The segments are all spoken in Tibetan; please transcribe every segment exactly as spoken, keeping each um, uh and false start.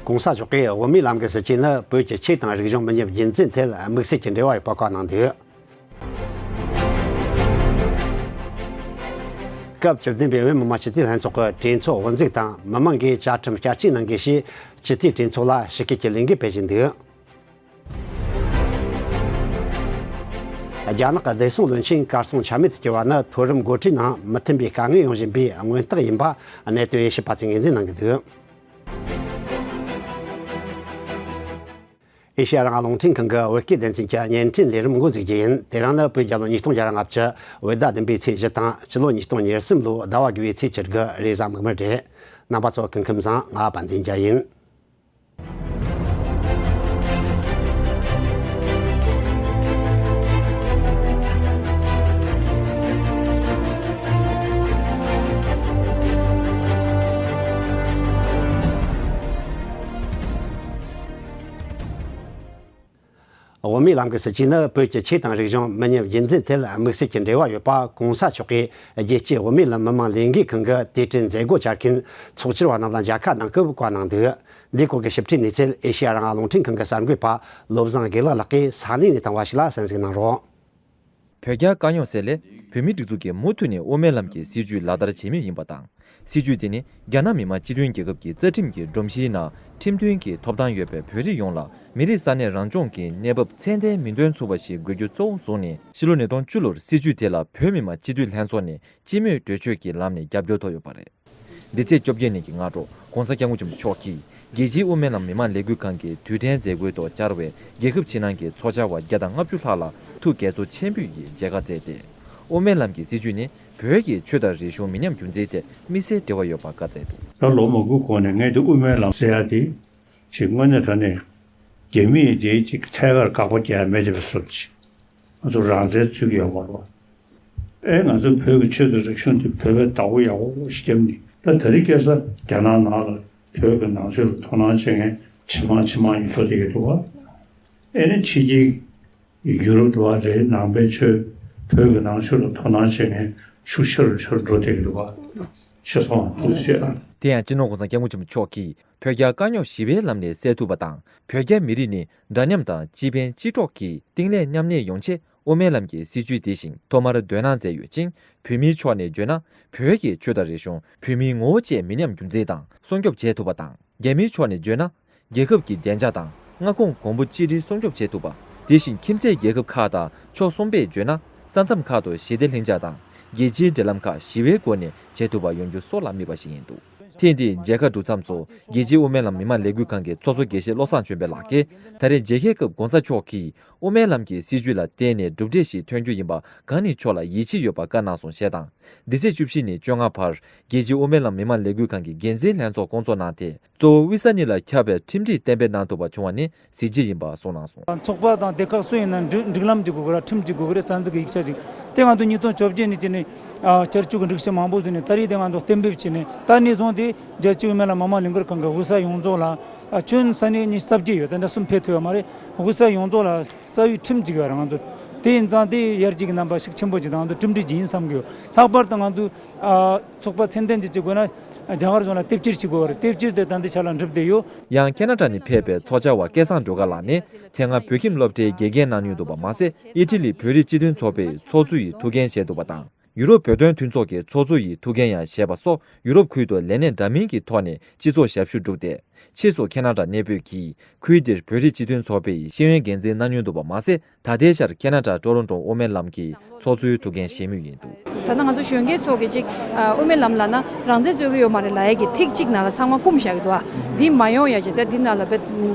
༸གོང་ས་མཆོག་གིས་དབུ་མའི་ལམ་གྱི་སྲིད་བྱུས་ནི་བོད་ཀྱི་ཆོས་དང་རིག་གཞུང་མི་ཉམས་རྒྱུན་འཛིན་ཐད་དམིགས་བསལ་གྱི་འབྲེལ་བ་ཡོད་པ་བཀའ་གནང་འདུག་སྐབས་བཅུ་བདུན་པའི་བོད་མི་མང་སྤྱི་འཐུས་ལྷན་ཚོགས་ཀྱི་གྲོས་ཚོགས་དབུ་འཛུགས་དང་མི་མང་གིས་བཅའ་ཁྲིམས་བསྐྱར་བཅོས་གནང་དགོས་ཞེས་སྤྱི་འཐུས་གྲོས་ཚོགས་ལ་ཞུ་སྐུལ་གྱི་ལས་འགུལ་སྤེལ་བཞིན་འདུག་རྒྱ་ནག་གི་བདེ་སྲུང་བློན་ཆེན་གར་སོང་ཆ་མེད་དུ་གྱུར་བ་ནི་མཐོ་རིམ་འགོ་ཁྲིད་ནང་མི་མཐུན་པའི་དཀའ་ངལ་ཡོང་བཞིན་པའི་མངོན་རྟགས་ཡིན་པ་གནད་དོན་དབྱེ་ཞིབ་པ་ཚོས་ངོས་འཛིན་གནང་གི་འདུག་ཨེ་ཤེ་ཡ་རང་དབང་རླུང་འཕྲིན་ཁང་གི་བོད་སྐད་སྡེ་ཚན་གྱི་བརྙན་འཕྲིན་ལས་རིམ་འགོ་འཛུགས་རྒྱུ་ཡིན། དེ་རིང་ནི་བོད་རྒྱལ་ལོ་ཉིས་སྟོང་བརྒྱ་ལྔ་བཅུ་བོད་ཟླ་བདུན་པའི་ཚེས་བཞི་དང་སྤྱི་ལོ་ཉིས་སྟོང་ཉེར་གསུམ་ལོའི་ཟླ་བ་དགུ་པའི་ཚེས་བཅུ་དགུ་རེས་གཟའ་མིག་དམར་རེད། རྣམ་པ་ཚོ་སྐུ་ཁམས་བཟང་། ང་དཔལ་ལྡན་རྒྱལ་ཡིན། དབུ་མའི་ལམ་གྱི་སྲིད་བྱུས་ནི་བོད་ཀྱི་ཆོས་དང་རིག་གཞུང་མི་ཉམས་རྒྱུན་འཛིན་ཐད་དམིགས་བསལ་གྱི་འབྲེལ་བ་ཡོད་པ་༸གོང་ས་མཆོག་གིས་རྒྱལ་སྤྱིའི་དབུ་མའི་ལམ་མི་མང་ལས་འགུལ་ཁང་གི་དུས་དྲན་མཛད་སྒོ་བཅར་མཁན་ཚོགས་བཅར་བ་རྣམས་ལ་མཇལ་ཁ་གནང་སྐབས་བཀའ་གནང་འདུག་འདིའི་སྐོར་གྱི་ཞིབ་ཕྲའི་གནས་ཚུལ་ཨེ་ཤེ་ཡ་རང་དབང་རླུང་འཕྲིན་ཁང་གི་གསར་འགོད་པ་བློ་བཟང་དགེ་ལེགས་ལགས་ཀྱིས་ས་གནས་ནས་བཏང་བ་ཞིག་ལ་གསན་གཟིགས་གནང་རོགས། བོད་རྒྱ་དཀའ་རྙོག་སེལ་སླད་བོད་མིའི་སྒྲིག་འཛུགས་ཀྱིས་མུ་མཐུད་ནས་དབུ་མའི་ལམ་གྱི་སྲིད་བྱུས་ལག་བསྟར་བྱེད་མུས་ཡིན་པ་དང་། སྲིད་བྱུས་དེ་ནི་རྒྱ་ནག་མི་དམངས་སྤྱི་མཐུན་རྒྱལ་ཁབ་ཀྱི་རྩ་ཁྲིམས་ཀྱི་སྒྲོམ་གཞིའི་ནང་ཁྲིམས་མཐུན་གྱི་ཐོབ་ཐང་ཡོད་པའི་བོད་རིགས་ཡོངས་ལ་མི་རིགས་ས་གནས་རང་སྐྱོང་གི་གནས་བབ་ཚད་ལྡན་མིང་འདོན་ཚུགས་པ་ཞིག་དགོས་རྒྱུ་གཙོ་བོར་བཟུང་ནས། ཕྱི་ལོ་ཉིས་སྟོང་བཅུ་ལོར་སྲིད་བྱུས་དེ་ལ་བོད་མི་མང་སྤྱི་འཐུས་ལྷན་ཚོགས་ནས་སྤྱི་མོས་གྲོས་ཆོད་ཀྱི་ལམ་ནས་རྒྱབ་སྐྱོར་ཐོབ་ཡོད་པ་རེད། འདི་ཚེས་བཅོ་བརྒྱད་ཉིན་གྱི་སྔ་དྲོ་༸གོང་ས་༸སྐྱབས་མགོན་ཆེན་པོ་མཆོག་གིས་རྒྱལ་སྤྱིའི་དབུ་མའི་ལམ་མི་མང་ལས་འགུལ་ཁང་གི་དུས་དྲན་མཛད་སྒོའི་ཐོག་བཅར་བའི་རྒྱལ་ཁབ་ཕྱི་ནང་གི་ཚོགས་བཅར་བ་བརྒྱ་དང་ལྔ་བཅུ་ལྷག་ལ་ཐུགས་དགྱེས་ཚོར་ཆེན་པོ་ཡིས་མཇལ་ཁ་བསྩལ་ཏེ། དབུ་མའི་ལམ་གྱི་སྲིད་བྱུས་ནི་བོད་ཀྱི་ཆོས་དང་རིག་གཞུང་མི་ཉམས་རྒྱུན་འཛིན་ཐད་དམིགས་བསལ་འབྲེལ་བ་ཡོད་པ་བཀའ་སྩལ་འདུག་ད་ལོ་མང་པོའི་གོང་ནས་ངས་འདི་དབུ་མའི་ལམ་ཟེར་ཡ་དེ་ཅིག་དངོས་གནས་དྲང་གནས་རྒྱ་མིས་དེ་ཅིག་ཐད་ཀར་དགག་པ་རྒྱག་ཡ་མེད་དེ་བཟོ་ཅིག་ང་ཚོ་རང་བཙན་རྩོད་ཀྱི་ཡོད་མ་རེད་པ། ཨེ་ང་ཚོ་བོད་ཀྱི་ཆོས་དང་རིག་གཞུང་འདི་བོད་པས་བདག་པོ་ཡག་པོ་ཞིག་བརྒྱབ་ནས། ད་དེ་རིང་ཁ་སང་རྒྱ་ནག་ནང་ལ་བོད་ཀྱི་ནང་ཆོས་ལ་དོ་སྣང་བྱེད་མཁན་ཇེ་མང་ཇེ་མང་ཡིན་འགྲོ་བསྡད་ཀྱི་འདུག་ག་ཨེ་ནི་ཕྱི་རྒྱལ་ཡུ་རོབ་འདྲ་བ་རེད། ནང་པའི་ཆོས། བོད་ཀྱི་ནང་ཆོས་ལ་དོ་སྣང་བྱེད་མཁན་ཤུགས་ཆེ་རུ་ཆེ་རུ་འགྲོ་བསྡད་ཀྱི་འདུག་ག་ཤེས་སོང་། ཐུགས་རྗེ་ཆེ། དེ་ཡང་སྤྱི་ནོར་༸གོང་ས་༸སྐྱབས་མགོན་ཆེན་པོ་མཆོག་གིས་བོད་རྒྱ་དཀའ་རྙོག་ཞི་བའི་ལམ་ནས་སེལ་ཐུབ་པ་དང་། བོད་རྒྱ་མི་རིགས་ནི་འདྲ་མཉམ་དང་སྤྱི་ཕན་སྤྱི་གྲོགས་ཀྱི་གཏིང་ལས་མཉམ་གནས་ཡོང་ཆེད། དབུ་མའི་ལམ་གྱི་སྲིད་བྱུས་དེ་བཞིན་ཐོག་མར་འདོན་གནང་མཛད་ཡོད་ཅིང་། བོད་མིའི་ཕྱོགས་ནས་བརྗོད་ན། བོད་ཀྱི་ཆོས་དང་རིག་གཞུང་། བོད་མིའི་ངོ་བོ་བཅས་མི་ཉམས་རྒྱུན་འཛིན་དང་སྲུང་སྐྱོབ་བྱེད་ཐུབ་པ་དང་། རྒྱ་མིའི་ཕྱོགས་ནས་བརྗོད་ན། རྒྱལ་ཁབ་ཀྱི་བདེ་འཇགས་དང་མངའ་ཁོངས་གོང་བུ་གཅིག་སྒྲིལ་སྲུང་སྐྱོབ་བྱེད་ཐུབ་པ། དེ་བཞིན་ཁྱིམ་མཚེས་རྒྱལ་ཁབ་ཁག་དང་ཕྱོགས་གསུམ་པས་བརྗོད་ན། ས་མཚམས་ཁག་ཏུ་ཞི་བདེ་ལྷིང་འཇགས་དང་། རྒྱལ་སྤྱིའི་འབྲེལ་ལམ་ཁག་ཞི་བའི་སྒོ་ནས་བྱེད་ཐུབ་པ་ཡོང་རྒྱུ་སྲོག་ལ་དམིགས་པ་ཞིག་ཡིན་འདུག་ཐེངས་འདིའི་མཇལ་ཁ་གྲུབ་མཚམས་སུ། རྒྱལ་སྤྱིའི་དབུ་མའི་ལམ་མི་མང་ལས་འགུལ་ཁང་གི་ཚོགས་གཙོ་དགེ་བཤེས་བློ་བཟང་ཆོས་འཕེལ་ལགས་ཀྱིས། ད་རེས་མཇལ་ཁའི་སྐབས་༸གོང་ས་མཆོག་གིས། དབུ་མའི་ལམ་གྱི་སྲིད་བྱུས་ལ་བརྟེན་ནས་གྲུབ་འབྲས་ཤིག་ཐོན་རྒྱུ་ཡིན་པ་གང་ཉིད་མཆོག་ལ་ཡིད་ཆེས་ཡོད་པ་བཀའ་གནང་སོང་ཞེས་དང་། འདི་ཚེས་བཅུ་བཞི་ནས་བཅོ་ལྔ་བར་རྒྱལ་སྤྱིའི་དབུ་མའི་ལམ་མི་མང་ལས་འགུལ་ཁང་གི་འགན་འཛིན་ལྷན་ཚོགས་བསྐོང་ཚོགས་གནང་སྟེ། གཙོ་བོ་དབུས་ས་གཉིས་ལ་ཁྱབ་པའི་ཁྲིམས་སྒྲིག་གཏན་འབེབས་གནང་ཐུབ་པ་བྱུང་བ་ནི་གཟི་བརྗིད་ཡིན་པ་གསུངས་གནང་སོང་། ཚོགས་པ་དང་སྡེ་ཁག་སུ་ཡིན་ན་འགྲིག་འགྲིག་ལམ་ཅིག་དགོས་ཀྱི་རེད། ཁྲིམས་ཅིག་དགོས་ཀྱི་རེད། རྩ་འཛུགས་ཀྱི་ཡིག་ཆ་ཅིག་དེ་ང་ཚོ་ཉིས་སྟོང་བཅོ་བརྒྱད་ནས་བྱས་ནས་ཨ་བསྐྱར་བཅོས་ཀྱི་སྒྲིག་གཞི་མང་པོ་བཟོས་ནས། ད་རེས་དེ་ང་ཚོ་གཏན་འབེབས་བྱས་ནས། ད་ནས་བཟུང་སྟེ་རྒྱལ་སྤྱིའི་དབུ་མའི་ལམ་མི་མང་ལས་འགུལ་ཁང་གི་དབུས་ས་ཡོངས་རྫོགས་ལ། ཨ་ཁྱོན་ས་གནས་ཉི་ཤུ་རྩ་བརྒྱད་ཡོད། ད་ལྟ་གསུམ་ཕེབས་ཐུབ་ཡོད་མ་རེད། དབུས་ས་ཡོངས་རྫོགས་ལ་རྩ་བའི་ཁྲིམས་ཅིག་ཡོད་རེད། ང་ཚོ་དེ་ཡིན་ཙང་དེ་ཡར་རྒྱས་ཀྱི་རྣམ་པ་ཤུགས་ཆེན་པོ་ཅིག་དང་། ང་ཚོ་གྲུབ་འབྲས་ཅིག་ཡིན་བསམ་གི་ཡོད། ལྷག་པར་དུ་ང་ཚོ་ཨ་ཚོགས་པ་ཚད་ལྡན་ཅིག་བྱེད་དགོས་ན། རྒྱ་གར་གཞུང་ལ་དེབ་སྐྱེལ་བྱེད་དགོས་པ་རེད། དེབ་སྐྱེལ་དེ་ད་ལྟའི་ཆ་ལ་འགྲུབ་བསྡད་ཡོད། ཡང་ཁེ་ན་ཌ་ནས་ཕེབས་པའི་ཚོགས་བཅར་བ་སྐལ་བཟང་སྒྲོལ་དཀར་ལགས་ནི། དེ་སྔ་བོད་ཁྱིམ་སློབ་གྲྭའི་དགེ་རྒན་གནང་མྱོང་འདུག་པ་མ་ཟད། ཨི་ཊ་ལི་བོད་རིགས་སྤྱི་མཐུན་ཚོགས་པའི་ཚོགས་གཙོ་ཡི་ཐུགས་འགན་བཞེས་འདུག་པ་དང་། ཡུ་རོབ་བོད་དོན་མཐུན་ཚོགས་ཀྱི་ཚོགས་གཙོ་ཡི་ཐུགས་འགན་ཡང་བཞེས་པ་སོགས། ཡུ་རོབ་ཁུལ་དུ་ལས་གནས་འདྲ་མིན་གྱི་ཐོག་ནས་སྤྱི་ཚོགས་ཞབས་ཞུ་བསྒྲུབས་ཏེ། ཕྱིས་སུ་ཁེ་ན་ཌ་གནས་སྤོས་ཀྱིས། ཁུལ་འདིར་བོད་རིགས་སྤྱི་མཐུན་ཚོགས་པའི་ཤེས་ཡོན་འགན་འཛིན་གནང་མྱོང་འདུག་པ་མ་ཟད། ད་ལྟའི་ཆར་ཁེ་ན་ཌ་ཊོ་རོན་ཊོ་དབུ་མའི་ལམ་གྱི་ཚོགས་གཙོའི་ཐུགས་འགན་བཞེས་མུས་ཡིན་འདུག་ད་ལྟ་ང་ཚོ་གཞོན་སྐྱེས་ཚོ་གིས་ཅིག་ཨ་དབུ་མའི་ལམ་ལབ་ན་རང་བཙན་རྩོད་ཀྱི་ཡོད་མ་རེད་ལབ་ཡས་ཀྱི་ཐིག་གཅིག་ནང་ལ་ཚང་མ་བསྐུམ་བཞག་གི་འདུག་ཨ། འདི་མ་ཡོང་ཡ་ཅིག་ད་འདི་ནང་ལ་བེད་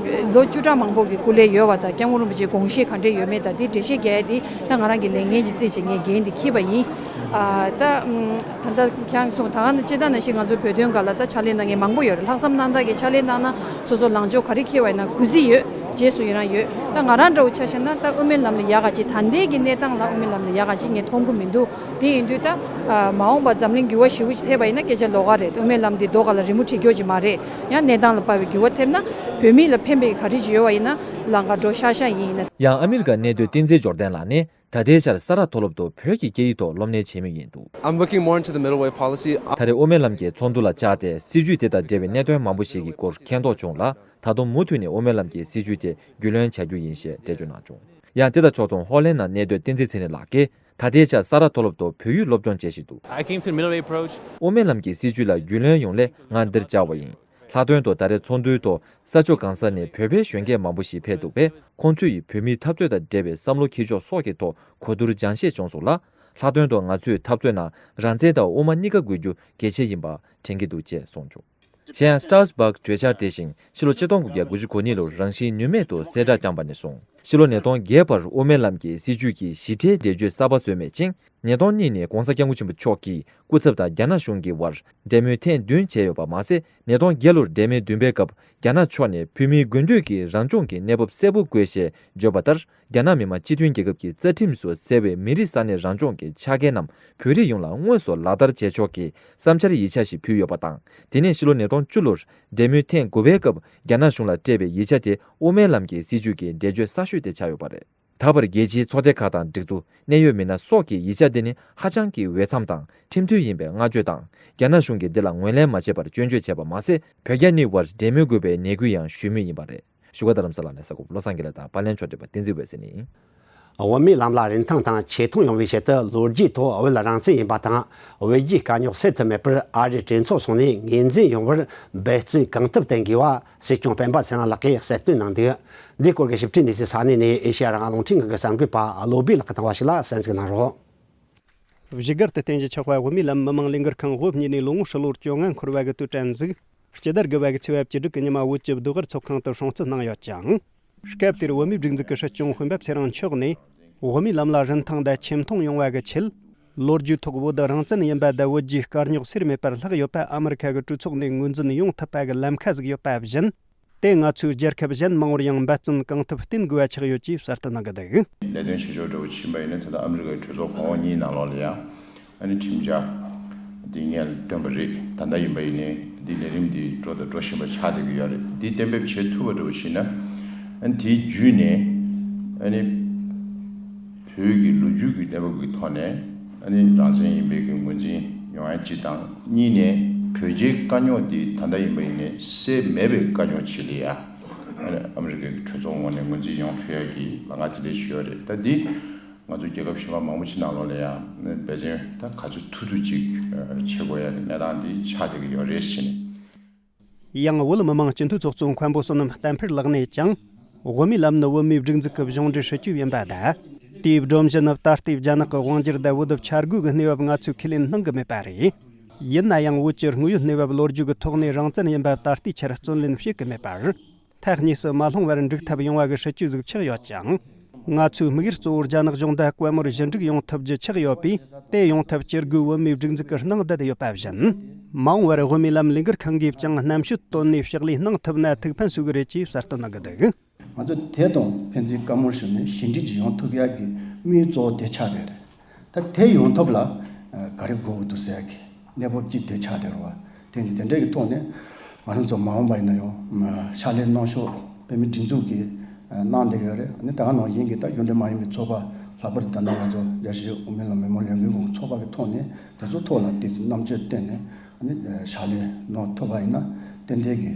ལོ་བཅུ་ཕྲག་མང་པོ་གི་སྐུ་ལས་ཡོད་པ་དང་། སྐྱབས་མགོན་རིན་པོ་ཆེའི་དགོངས་བཞེད་ག་འདྲས་ཡོད་མེད་དང་། འདི་འགྲེལ་བཤད་རྒྱག་ཡ་འདི་ད་ང་རང་གི་ལས་འགན་གྱི་རྩིས་ཀྱིས་ངས་འགན་འདི་འཁྱེར་བ་ཡིན། ཨ་ད་ད་ལྟ་ཁྱེད་རང་གསུངས་ད་ག་ནང་བཞིན་ང་ཚོ་བོད་དོན་སྒང་ལ་ད་ཕྱག་ལས་གནང་མཁན་མང་པོ་ཡོད་རེད། ལྷག་བསམ་རྣམ་དག་གིས་ཕྱག་ལས་གནང་ན་སོ་སོ་ལངས་ཕྱོགས་ག་རེ་འཁྱེར་བ་ཡིན་ན་གུས་བརྩི་ཡོད། རྗེས་སུ་ཡི་རང་ཡོད། ད་ང་རང་འདྲ་བོ་ཆ་བཞག་ན་ད་དབུ་མའི་ལམ་ལ་ཡག་ག་ཅིག་ད་ལྟའི་གི་གནས་སྟངས་ལ་དབུ་མའི་ལམ་ལ་ཡག་ག་ཅིག་ངས་མཐོང་གི་མི་འདུག་དེ་ཡིན་དུས་ད་མ་འོངས་པ་འཛམ་གླིང་འགྱུར་བ་ཞེ་པོ་ཅིག་ཐེབས་པ་ཡིན་ན་སྐད་ཆ་ལོགས་ཀ་རེད། དབུ་མའི་ལམ་འདི་རྡོ་སྒང་ལ་རི་མོ་བྲིས་རྒྱུ་ཅིག་མ་རེད། ཡང་གནས་སྟངས་ལ་དཔག་པའི་འགྱུར་བ་ཐེབས་ན་བོད་མི་ལ་ཕན་པའི་ག་རེ་ཅིག་ཡོད་པ་ཡིན་ན་ལམ་ཁ་འགྲོ་ཤག་ཤག་ཡིན་ཡིན་ན། ཡང་ཨ་མི་རི་ཀ་གནས་སྡོད་བསྟན་འཛིན་འབྱོར་ལྡན་ལགས་ནི། ད་ལྟའི་ཆར་ས་རཱ་མཐོ་སློབ་ཏུ་བོད་ཀྱི་སྐད་ཡིག་ཐོག་སློབ་གཉེར་བྱེད་མུས་ཡིན་འདུག I'm looking more into the middle way policy. ད་རེས་དབུ་མའི་ལམ་གྱི་ཚོགས་འདུ་ལ་བཅར་ཏེ་སྲིད་བྱུས་དེ་དང་འབྲེལ་བའི་གནད་དོན་མང་པོ་ཞིག་གི་སྐོར་མཁྱེན་རྟོགས་བྱུང་ལ། ད་དུང་མུ་མཐུད་ནས་དབུ་མའི་ལམ་གྱི་སྲིད་བྱུས་དེ་རྒྱུས་ལོན་བྱ་རྒྱུ་ཡིན་ཞེས་འགྲེལ་བརྗོད་གནང་བྱུང་། ཡང་དེ་དང་ཕྱོགས་མཚུངས་ཧོ་ལན་ནང་གནས་སྡོད་བསྟན་འཛིན་ཚེ་རིང་ལགས་ཀྱིས། ད་ལྟའི་ཆར་ས་རཱ་མཐོ་སློབ་ཏུ་བོད་ཡིག་སློབ་སྦྱོང་བྱེད་བཞིན་འདུག། I came to the Middle Way Approach. དབུ་མའི་ལམ་གྱི་སྲིད་བྱུས་ལ་རྒྱུས་ལོན་ཡོང་སླད་ང་འདིར་བཅར་བ་ཡིན། ལྷག་དོན་དུ་ད་རེས་ཚོགས་འདུའི་ཐོག་ས་ཕྱོགས་གང་ས་ནས་བོད་པའི་གཞོན་སྐྱེས་མང་པོ་ཞིག་ཕེབས་འདུག་པས། ཁོང་ཚོས་ཡིས་བོད་མིའི་འཐབ་རྩོད་དང་འབྲེལ་བའི་བསམ་བློ་འཁྱེར་ཕྱོགས་སོགས་ཀྱི་ཐོག་གོ་བསྡུར་སྦྱང་ཤེས་བྱུང་སོང་ལ། ལྷག་དོན་དུ་ང་ཚོས་འཐབ་རྩོད་ནང་རང་བཙན་དང་དབུ་མ་གཉིས་ཀ་དགོས་རྒྱུ་གལ་ཆེ་ཡིན་པ་དྲན་གྱི་འདུག་ཅེས་གསུངས་བྱུང་། གཞན་ཡང་Starbucks་གྲོས་འཆར་དེ་བཞིན་ཕྱི་ལོ་ཆིག་སྟོང་དགུ་བརྒྱ་དགུ་བཅུ་གོ་གཉིས་ལོར་རང་བཞིན་ནུས་མེད་དུ་གསལ་བསྒྲགས་བསྐྱངས་པ་ནས་བཟུང་ཕྱི་ལོ་ཉིས་སྟོང་བརྒྱད་བར་དབུ་མའི་ལམ་གྱི་སྲིད་བྱུས་ཀྱི་ཞིབ་ཕྲའི་འགྲེལ་བརྗོད་གསར་པ་བཟོས་མེད་ཅིང་། ཉིས་སྟོང་གཉིས་ནས་༧གོང་ས་༧སྐྱབས་མགོན་ཆེན་པོ་མཆོག་གིས་སྐུ་ཚབ་དང་རྒྱ་ནག་གཞུང་གི་དབར་འབྲེལ་མོལ་ཐེངས་བདུན་བྱས་ཡོད་པ་མ་ཟད། ཉིས་སྟོང་བརྒྱད་ལོར་འབྲེལ་མོལ་བདུན་པའི་སྐབས་རྒྱ་ནག་ཕྱོགས་ནས་བོད་མིའི་དགུན་དུས་ཀྱི་རང་སྐྱོང་གི་གནས་བབ་གསལ་པོ་དགོས་ཞེས་བརྗོད་པ་ལྟར། རྒྱ་ནག་མི་དམངས་སྤྱི་མཐུན་རྒྱལ་ཁབ་ཀྱི་རྩ་ཁྲིམས་སུ་གསལ་བའི་མི་རིགས་ས་གནས་རང་སྐྱོང་གི་ཆ་རྐྱེན་རྣམས་བོད་རིགས་ཡོངས་ལ་དངོས་སུ་ལག་བསྟར་བྱེད་ཕྱོགས་ཀྱི་བསམ་འཆར་ཡིག་ཆ་ཞིག་ཕུལ་ཡོད་པ་དང་། དེ་ནས་ཕྱི་ལོ་ཉིས་སྟོང་བཅུ་ལོར་འབྲེལ་མོལ་ཐེངས་དགུ་པའི་སྐབས་རྒྱ་ནག་གཞུང་ལ་སྤྲད་པའི་ཡིག་ཆ་དེ་དབུ་མའི་ལམ་གྱི་སྲིད་བྱུས་ཀྱི་འགྲེལ་བརྗོད་གསར་ཤོས་དེ་ཆགས་ཡོད་པ་རེད། ད་བར་རྒྱལ་སྤྱིའི་ཚོགས་སྡེ་ཁག་དང་སྒྲིག་འཛུགས་གནད་ཡོད་མི་སྣ་སོགས་ཀྱིས་ཡིག་ཆ་འདི་ནི་ཧ་ཅང་གི་འོས་འཚམ་དང་ཁྲིམས་མཐུན་ཡིན་པའི་བསྔགས་བརྗོད་དང་། རྒྱ་ནག་གཞུང་གིས་འདི་ལ་ངོས་ལེན་མ་བྱས་པར་སྐྱོན་བརྗོད་བྱས་པ་མ་ཟད། བོད་རྒྱ་གཉིས་དབར་འབྲེལ་མོལ་དགོས་པའི་ནན་སྐུལ་ཡང་ཞུས་མུས་ཡིན་པ་རེད། བཞུགས་སྒར་རྡ་རམ་ས་ལ་ནས་གསར་འགོད་པ་བློ་བཟང་དགེ་ལེགས་དང་པར་ལེན་ཕྱོགས་སྒྲིག་པ་བསྟན་འཛིན་འོད་ཟེར་ནས་ཡིན། དབུ་མའི་ལམ་ལ་རིན་ཐང་དང་ཆེ་མཐོང་ཡོང་བའི་ཆེད་དུ་ལོ་རྒྱུས་ཐོག་བོད་རང་བཙན་ཡིན་པ་དང་། བོད་རྒྱའི་དཀའ་རྙོག་སེལ་ཐུབ་མེད་པར་ཨ་རིའི་གྲོས་ཚོགས་སོང་ནས་ངོས་འཛིན་ཡོང་བར་འབད་བརྩོན་གང་ཐུབ་བསྟེན་དགོས་པ། སྲིད་སྐྱོང་སྤེན་པ་ཚེ་རིང་ལགས་ཀྱིས་གསལ་སྟོན་གནང་འདུག། འདིའི་སྐོར་གྱི་ཞིབ་ཕྲའི་གནས་ཚུལ་ས་གནས་ནས་ཨེ་ཤེ་ཡ་རང་དབང་རླུང་འཕྲིན་ཁང་གི་གསར་འགོད་པ་བློ་བྷེ་ལགས་ཀྱིས་བཏང་བ་ཞིག་ལ་གསན་གཟིགས་གནང་རོགས། བཞུགས་སྒར་དུ་རྟེན་གཞི་ཆགས་པའི་དབུ་མའི་ལམ་མི་མང་ལས་འགུལ་ཁང་དབུ་བརྙེས་ནས་ལོ་ངོ་ཧྲིལ་བོར་བཅོ་ལྔ་འཁོར་བ་གི་དུས་དྲན་ཟིག་སྤྱི་ཟླ་དགུ་པ་གི་ཚེས་པ་བཅུ་དྲུག་གི་ཉི་མ་བོད་ཀྱི་ཟློས་གར་ཚོགས་ཁང་དུ་སྲུང་བརྩི་གནང་ཡོད་ཅིང་། སྐབས་དེར་བོད་མིའི་སྒྲིག་འཛུགས་ཀྱི་སྲིད་སྐྱོང་སྤེན་པ་ཚེ་རིང་མཆོག་ནས། དབུ་མའི་ལམ་ལ་རིན་ཐང་དང་ཆེ་མཐོང་ཡོང་བ་གི་ཆེད། ལོ་རྒྱུས་ཐོག་བོད་རང་བཙན་ཡིན་པ་དང་བོད་རྒྱའི་དཀའ་རྙོག་སེལ་མེད་པར་ལྷག་ཡོད་པ་ཨ་མི་རི་ཁ་གི་གྲོས་ཚོགས་ནས་ངོས་འཛིན་ཡོང་ཐུབ་པ་གི་ལམ་ཁ་ཟིག་ཡོད་པ་བཞིན། དེ་ང་ཚོའི་རྒྱལ་ཁབ་གཞན་མང་བོར་ཡང་འབད་བརྩོན་གང་ཐུབ་བསྟེན་དགོས་པ་ཆགས་ཡོད་ཅེས་གསལ་སྟོན་གནང་གི་འདུག། ལས་དོན་བྱེད་ཕྱོགས་འདྲ་བོ་ཕྱིན་པ་ཡིན་ན། ད་ལྟ་ཨ་མི་རི་ཀའི་གྲོས་ཚོགས་གོང་འོག་གཉིས་ནང་ལོགས་ལ་ཡང་ཨ་ནི་ཁྲིམས་འཆར་འདི་སྔོན་བཏོན་པ་རེད། ད་ལྟ་ཡིན་པ་ཡིན་ནའི་འདི་ལས་རིམ་འདི་འགྲོ་དང་འགྲོ་བཞིན་པ་ཆགས་བསྡད་ཀྱི་ཡོད་རེད། འདི་གཏན་འབེབས་བྱེད་ཐུབ་པ་འདྲ་བོ་ཞིག་ན། ཨ་ནི་དེའི་བརྒྱུད་ནས་ཨ་ནི་བོད་ཀྱི་ལོ་རྒྱུས་ཀྱི་གནས་བབ་ཀྱི་ཐོག་ནས་ཨ་ནི་རང་བཙན་ཡིན་པའི་གི་ངོས་འཛིན་ཡོང་ཡ་གཅིག་དང་། གཉིས་ནས་བོད་རྒྱའི་དཀའ་རྙོག་འདི་ད་ལྟ་ཡིན་པ་ཡིན་ནའི་སེལ་མེད་པའི་དཀའ་རྙོག་ཅིག་ལ་ཡ། ཨ་ནི་ཨ་མི་རི་ཀའི་གྲོས་ཚོགས་ངོས་ནས་ངོས་འཛིན་ཡོང་ཐུབ་ཡ་གི་ལམ་ཁ་དེ་འདྲ་ཞིག་ཡོད་རེད། ད་འདི་ང་ཚོ་རྒྱལ་ཁབ་གཞན་པ་མང་པོ་ཅིག་ནང་ལོགས་ལ་ཡང་འབད་བརྩོན་ད་ག་ཚོད་ཐུབ་ཐུབ་ཅིག་བྱེད་དགོས་ཡ་གི་གནས་སྟངས་འདི་ཆགས་བསྡད་ཀྱི་ཡོད་རེད་ཟེར་ནས། ཡང་བོད་མི་མང་སྤྱི་འཐུས་ཚོགས་གཙོ་མཁན་པོ་བསོད་ནམས་བསྟན་འཕེལ་ལགས་ནས་ཀྱང་། དབུ་མའི་ལམ་ནི་བོད་མིའི་སྒྲིག་འཛུགས་ཀྱི་གཞུང་འབྲེལ་སྲིད་བྱུས་ཡིན་པ་དང་། དེའི་སྒྲོམ་གཞི་ནི་ད་ལྟའི་རྒྱ་ནག་གི་དབང་སྒྱུར་དང་བོད་ཆ་བགོས་ཀྱི་གནས་བབ་ང་ཚོས་ཁས་ལེན་གནང་གི་མེད་པ་རེད། ཡིན་ན་ཡང་བོད་ཀྱི་དངོས་ཡོད་གནས་བབ་ལོ་རྒྱུས་ཀྱི་ཐོག་ནས་རང་བཙན་ཡིན་པ་ད་ལྟའི་ཆར་བརྩོན་ལེན་བྱེད་ཀྱི་མེད་པར། ཐག་གཉིས་སུ་མ་ལྷུང་བར་འགྲིག་ཐབས་ཡོང་བ་གི་སྲིད་བྱུས་ཟིག་ཆགས་ཡོད་ཅིང་། ང་ཚོའི་དམིགས་ཡུལ་གཙོ་བོ་རྒྱ་ནག་གཞུང་དང་དཔལ་མོར་ཞི་འགྲིག་ཡོང་ཐུབ་རྒྱུ་ཆགས་ཡོད་པས། དེ་ཡོང་ཐབས་ཇུས་འགོད་བོད་མིའི་སྒྲིག་འཛུགས་ཀྱི་སྣང་བསྡད་ཡོད་པ་བཞིན། མ་འོངས་པར་དབུ་མའི་ལམ་ལས་འགུལ་ཁང་གིས་ཀྱང་རྣམ་དཔྱོད་བཏོན་ནས་ཕྱག་ལས་གནང་ཐུབ་ན་ཐུགས་ཕན་གསོས་ཀྱི་རེད་ཅེས་གསལ་སྟོན་གནང་གི་འདུག། ང་ཚོ་དེ་དང་ཕན་ཚུན་བཀའ་མོལ་ཞུས་ནས་ཞི་འགྲིག་ཅིག་ཡོང་ཐུབ་ཡག་གི་དམིགས་ཡུལ་གཙོ་བོ་དེ་ཆགས་བསྡད་རེད། ད་དེ་ཡོང་ཐབས་ལ་ག་རེ་དགོས་ཀྱི་འདུག་ཟེར་ཡག་གི་གནས་བབ་ཅིག་དེ་ཆགས་བསྡད་རེད་བ། དེ་འདི་དེ་འདྲ་གི་ཐོག་ནས་ང་རང་ཚོ་མ་འོངས་པ་ཡིན་ན་ཡང་ཕྱག་ལས་གནང་ཕྱོགས་བོད་མིའི་སྒྲིག་འཛུགས་ཀྱིས་གནང་བསྡད་ཡོད་རེད། ཨ་ནི་ད་ག་ནང་བཞིན་གྱི་ད་གཞུང་འབྲེལ་མ་ཡིན་པའི་ཚོགས་པ་ལྷག་པར་དུ་ད་ལྟ་ང་ཚོ་རྒྱལ་སྤྱིའི་དབུ་མའི་ལམ་མི་མང་ལས་འགུལ་ཁང་ཚོགས་པ་གི་ཐོག་ནས་དེ་ཚོའི་ཐོག་ལ་དེ་ཚོ་རྣམ་དཔྱོད་བཏོན་ནས་ཨ་ནི་ཕྱག་ལས་གནང་ཐུབ་པ་ཡིན་ན་ཏན་ཏན་གྱི་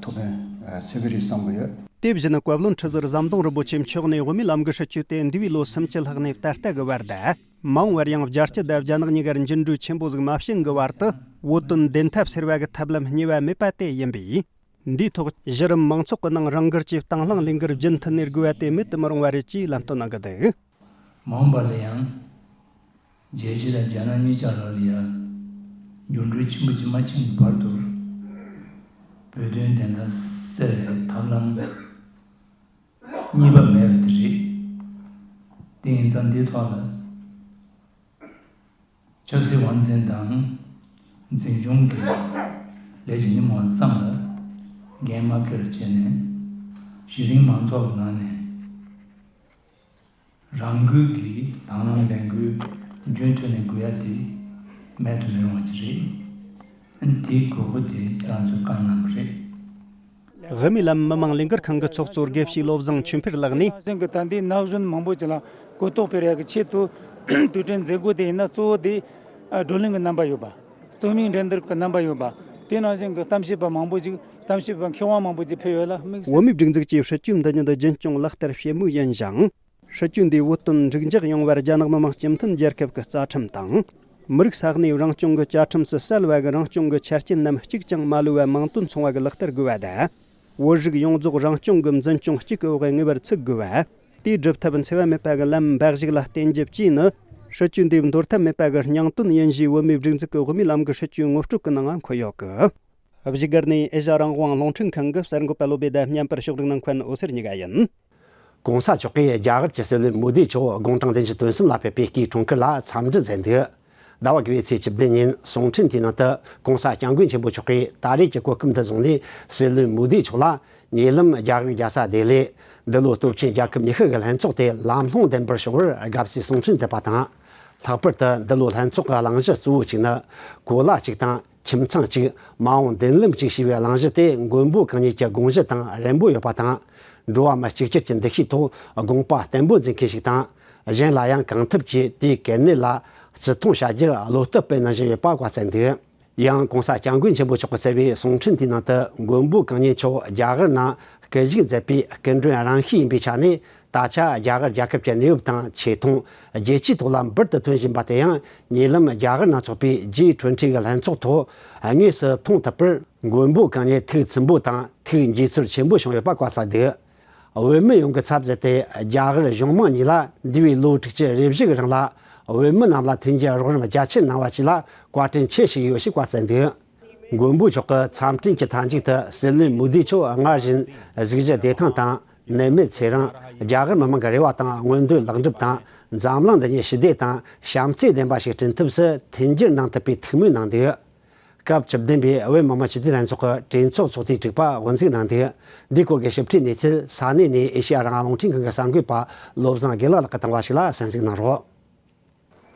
ཐུགས་ཕན་གསོས་ཀྱི་རེད་བསམ་གྱི་ཡོད། དེ་བཞིན་བཀའ་བློན་ཁྲི་ཟུར་ཟམ་གདོང་རིན་པོ་ཆེ་མཆོག་ནས་དབུ་མའི་ལམ་གྱི་སྲིད་བྱུས་དེ་འདས་པའི་ལོ་སུམ་ཅུ་ལྷག་ནས་ད་ལྟ་གི་བར་དུ། མ་འོངས་པར་ཡང་རྒྱལ་སྤྱི་དང་རྒྱ་ནག་གཉིས་ཀར་འགྱུར་འགྲོས་ཆེན་པོ་ཟིག་མ་བྱུང་གི་བར་དུ་བོད་དོན་བདེན་མཐའ་སེལ་བ་གི་ཐབས་ལམ་གཉིས་པ་མེད་པ་དེ་ཡིན་པས། འདིའི་ཐོག་གཞི་རིམ་མང་ཚོགས་ཀྱི་ནང་རང་འགུལ་གྱིས་དང་བླངས་ལས་འགུལ་རྒྱུན་མཐུད་ནས་དགོས་པ་དེ་མེད་དུ་མི་རུང་བ་རེད་ཅེས་ལམ་སྟོན་གནང་གི་འདུག། མ་འོངས་པ་ལ་ཡང་རྒྱལ་སྤྱི་དང་རྒྱ་ནག་གཉིས་ཆར་ལ་ཡང་འགྱུར་འགྲོས་ཆེན་པོ་ཅིག་མ་ཕྱིན་གྱི་བར་དུ་བོད་དོན་བདེན་མཐའ་སེལ་བའི་ཐབས་ལམ་གཉིས་པ་མེད་པ་དེ་རེད། དེ་ཡིན་ཙང་འདིའི་ཐོག་ལ་ཆབ་སྲིད་དབང་འཛིན་དང་འཛིན་སྐྱོང་གི་ལས་བྱེད་མི་མང་ཙམ་ལ་འགན་མ་འཁྱེར་བྱས་ནས་གཞི་རིམ་མང་ཚོགས་ཀྱི་ནང་ནས་རང་འགུལ་གྱིས་དང་བླངས་ལས་འགུལ་རྒྱུན་མཐུད་ནས་དགོས་ཡ་དེ་མེད་དུ་མི་རུང་བ་ཅིག་རེད། དེའི་དགོས་མཁོ་དེ་ཁྱེད་རང་ཚོས་བསྐངས་གནང་བ་རེད། དབུ་མའི་ལམ་མི་མང་ལས་འགུལ་ཁང་གི་ཚོགས་གཙོ་དགེ་བཤེས་བློ་བཟང་ཆོས་འཕེལ་ལགས་ནས། ང་ཚོ་གི་ད་ལྟའི་ན་གཞོན་མང་པོ་ཅིག་ལ་གོ་རྟོགས་སྤེལ་ཡག་གི་ཆེད་དུ་དུས་དྲན་མཛད་སྒོ་དེ་ཡིན་ན་གཙོ་བོ་དེ་བགྲོ་གླེང་གི་རྣམ་པ་ཡོད་པ། རྩོད་མེད་འགྲན་བསྡུར་གྱི་རྣམ་པ་ཡོད་པ། དེ་ནང་བཞིན་གྱི་གཏམ་བཤད་པ་མང་པོ་ཅིག་གཏམ་བཤད་པ་མཁས་དབང་མང་པོ་ཅིག་ཕེབས་ཡོད་ལ། དམིགས་བསལ་བོད་མིའི་སྒྲིག་འཛུགས་ཀྱི་སྲིད་བྱུས་འདི་ཉིད་རྒྱུན་སྐྱོང་ལག་བསྟར་བྱེད་མུས་ཡིན་ཞིང་། སྲིད་བྱུས་འདིའི་བོད་དོན་འགྲིག་འཇགས་ཡོང་བར་རྒྱ་ནག་མི་དམངས་སྤྱི་མཐུན་རྒྱལ་ཁབ་ཀྱི་རྩ་ཁྲིམས་དང་། མི་རིགས་ས་གནས་རང་སྐྱོང་གི་བཅའ་ཁྲིམས་སུ་གསལ་བ་གི་རང་སྐྱོང་གི་ཆ་རྐྱེན་རྣམས་གཅིག་ཀྱང་མ་ལུས་པ་མིང་དོན་མཚུངས་པ་གི་ལག་བསྟར་དགོས་པ་དང་། བོད་རིགས་ཡོངས་རྫོགས་རང་སྐྱོང་གི་འཛིན་སྐྱོང་གཅིག་གི་འོག་ངེས་པར་ཚུད་དགོས་པ། དེའི་སྒྲུབ་ཐབས་འཚེ་བ་མེད་པ་གི་ལམ་འབའ་ཞིག་ལ་བརྟེན་རྒྱུ་བཅས་ནི། སྲིད་བྱུས་འདིའི་འདོར་ཐབས་མེད་པ་གི་སྙིང་དོན་ཡིན་ཞེས་བོད་མིའི་སྒྲིག་འཛུགས་ཀྱི་དབུ་མའི་ལམ་གྱི་སྲིད་བྱུས་ངོ་སྤྲོད་ཀྱི་ནང་འཁོད་ཡོད་ཀི། བཞུགས་སྒར་ནས་ཨེ་ཤ་རང་དབང་རླུང་འཕྲིན་ཁང་གི་གསར་འགོད་པ་བློ་བྷེ་དང་མཉམ་པར་ཕྱོགས་སྒྲིག་གནང་མཁན་འོད་ཟེར་གཉིས་ཀ་ཡིན། གོང་ས་མཆོག་གིས་རྒྱ་གར་གྱི་སྲིད་བློན་མོ་དི་མཆོག་དགུང་གྲངས་བདུན་ཅུ་དོན་གསུམ་ལ་ཕེབས་པའི་སྐུའི་འཁྲུངས་སྐར་ལ་འཚམས་འདྲི་མཛད་འདུག་ཟླ་བ་དགུ་པའི་ཚེས་བཅུ་བདུན་ཉིན་གསུང་འཕྲིན་དེའི་ནང་དུ་གོང་ས་སྐྱབས་མགོན་ཆེན་པོ་མཆོག་གིས་ད་རེས་ཀྱི་གོ་སྐབས་འདི་བཟུང་ནས་སྲིད་བློན་མོ་དི་མཆོག་ལ་ཉེ་ལམ་རྒྱ་གར་རྒྱལ་ས་ལྡི་ལི། འདི་ལོ་སྟོབས་ཆེན་རྒྱལ་ཁབ་ཉི་ཤུ་གི་ལྷན་ཚོགས་དེ་ལམ་ལྷོང་ལྡན་པར་བྱུང་བར་དགའ་བསུའི་གསུང་འཕྲིན་མཛད་པ་དང་། ལྷག་པར་དུ་འདི་ལོ་ལྷན་ཚོགས་ཀྱི་གླེང་གཞི་གཙོ་བོ་གཅིག་ནི། གོ་ལ་གཅིག་དང་ཁྱིམ་ཚང་གཅིག་མ་འོངས་མདུན་ལམ་གཅིག་ཞེས་པའི་གླེང་གཞི་དེ་མགོན་པོ་གང་ཉིད་ཀྱི་དགོངས་གཞི་དང་རན་པོ་ཡོད་པ་དང་། འགྲོ་བ་མི་གཅིག་གྱུར་གྱི་འདུ་ཤེས་ཐོག་དགོངས་པ་བརྟན་པོ་འཛིན་མཁན་ཞིག་དང་། གཞན་ལ་ཡང་གང་ཐུབ་ཀྱིས་དེའི་གལ་གནད་ལ་བརྩི་མཐོང་བྱ་རྒྱུར་བློ་སྟོབས་སྤེལ་གནང་བཞིན་ཡོད་པ་བཀའ་སྩལ་འདུག་ཡང་གོང་ས་སྐྱབས་མགོན་ཆེན་པོ་མཆོག་གིས་གསལ་བའི་གསུང་འཕྲིན་དེའི་ནང་དུ། མགོན་པོ་གང་ཉིད་མཆོག་རྒྱ་གར་ནང་སྐུ་བཞུགས་མཛད་པའི་སྐུ་མགྲོན་རང་ཤེས་ཡིན་པའི་ཆ་ནས། ད་ཆ་རྒྱ་གར་རྒྱལ་ཁབ་ཀྱི་གནས་བབ་དང་ཆེ་མཐོང་རྒྱལ་སྤྱིའི་ཐོག་ལ་འབུར་དུ་ཐོན་བཞིན་པ་དེ་ཡང་། ཉེ་ལམ་རྒྱ་གར་ནང་འཚོགས་པའི་ཇི་ཊུ་ཝེན་ཊི་གི་ལྷན་ཚོགས་ཐོག་དངོས་སུ་མཐོང་ཐུབ་པར། མགོན་པོ་གང་ཉིད་ཐུགས་ཚིམ་པོ་དང་ཐུགས་འཇིགས་ཚུལ་ཆེན་པོ་བྱུང་ཡོད་པ་བཀའ་སྩལ་འདུག་བོད་མི་ཡོངས་ཀྱི་ཚབ་མཛད་དེ། རྒྱ་གར་གཞུང་མང་གཉིས་ལ་འདས་པའི་ལོ་དྲུག་ཅུ་རེ་བཞི་གི་རིང་ལ། བོད་མི་རྣམས་ལ་མཐུན་རྐྱེན་རོགས་རམ་རྒྱ་ཆེ་གནང་བ་བཅས་ལ་བཀའ་དྲིན་ཆེ་ཞུས་ཡོད་ཞེས་བཀའ་སྩལ་འདུག་མགོན་པོ་མཆོག་གི་འཚམས་འཕྲིན་གྱི་མཐའ་མཇུག་ཏུ། སྲིད་བློན་མོ་དི་མཆོག་སྔར་བཞིན་གཟུགས་གཞི་བདེ་ཐང་དང་། ནད་མེད་ཚེ་རིང་། རྒྱ་གར་མི་དམངས་ཀྱི་རེ་བ་དང་མངོན་འདོད་ལེགས་འགྲུབ་དང་། འཛམ་གླིང་འདི་ཉིད་ཞི་བདེ་དང་བྱམས་བརྩེ་ལྡན་པ་ཞིག་བསྐྲུན་ཐབས་སུ་མཐུན་འགྱུར་གནང་ཐུབ་པའི་ཐུགས་སྨོན་གནང་འདུག་སྐབས་བཅུ་བདུན་པའི་བོད་མི་མང་སྤྱི་འཐུས་ལྷན་ཚོགས་ཀྱི་གྲོས་ཚོགས་ཚོགས་དུས་དྲུག་པ་དབུ་འཛུགས་གནང་འདུག་འདིའི་སྐོར་གྱི་ཞིབ་ཕྲའི་གནས་ཚུལ་ས་གནས་ནས་ཨེ་ཤེ་ཡ་རང་དབང་རླུང་འཕྲིན་ཁང་གི་གསར་འགོད་པ་བློ་བཟང་དགེ་ལགས་ལགས་ཀྱིས་བཏང་བ་ཞིག་ལ་གསན་གཟིགས་གནང་རོགས།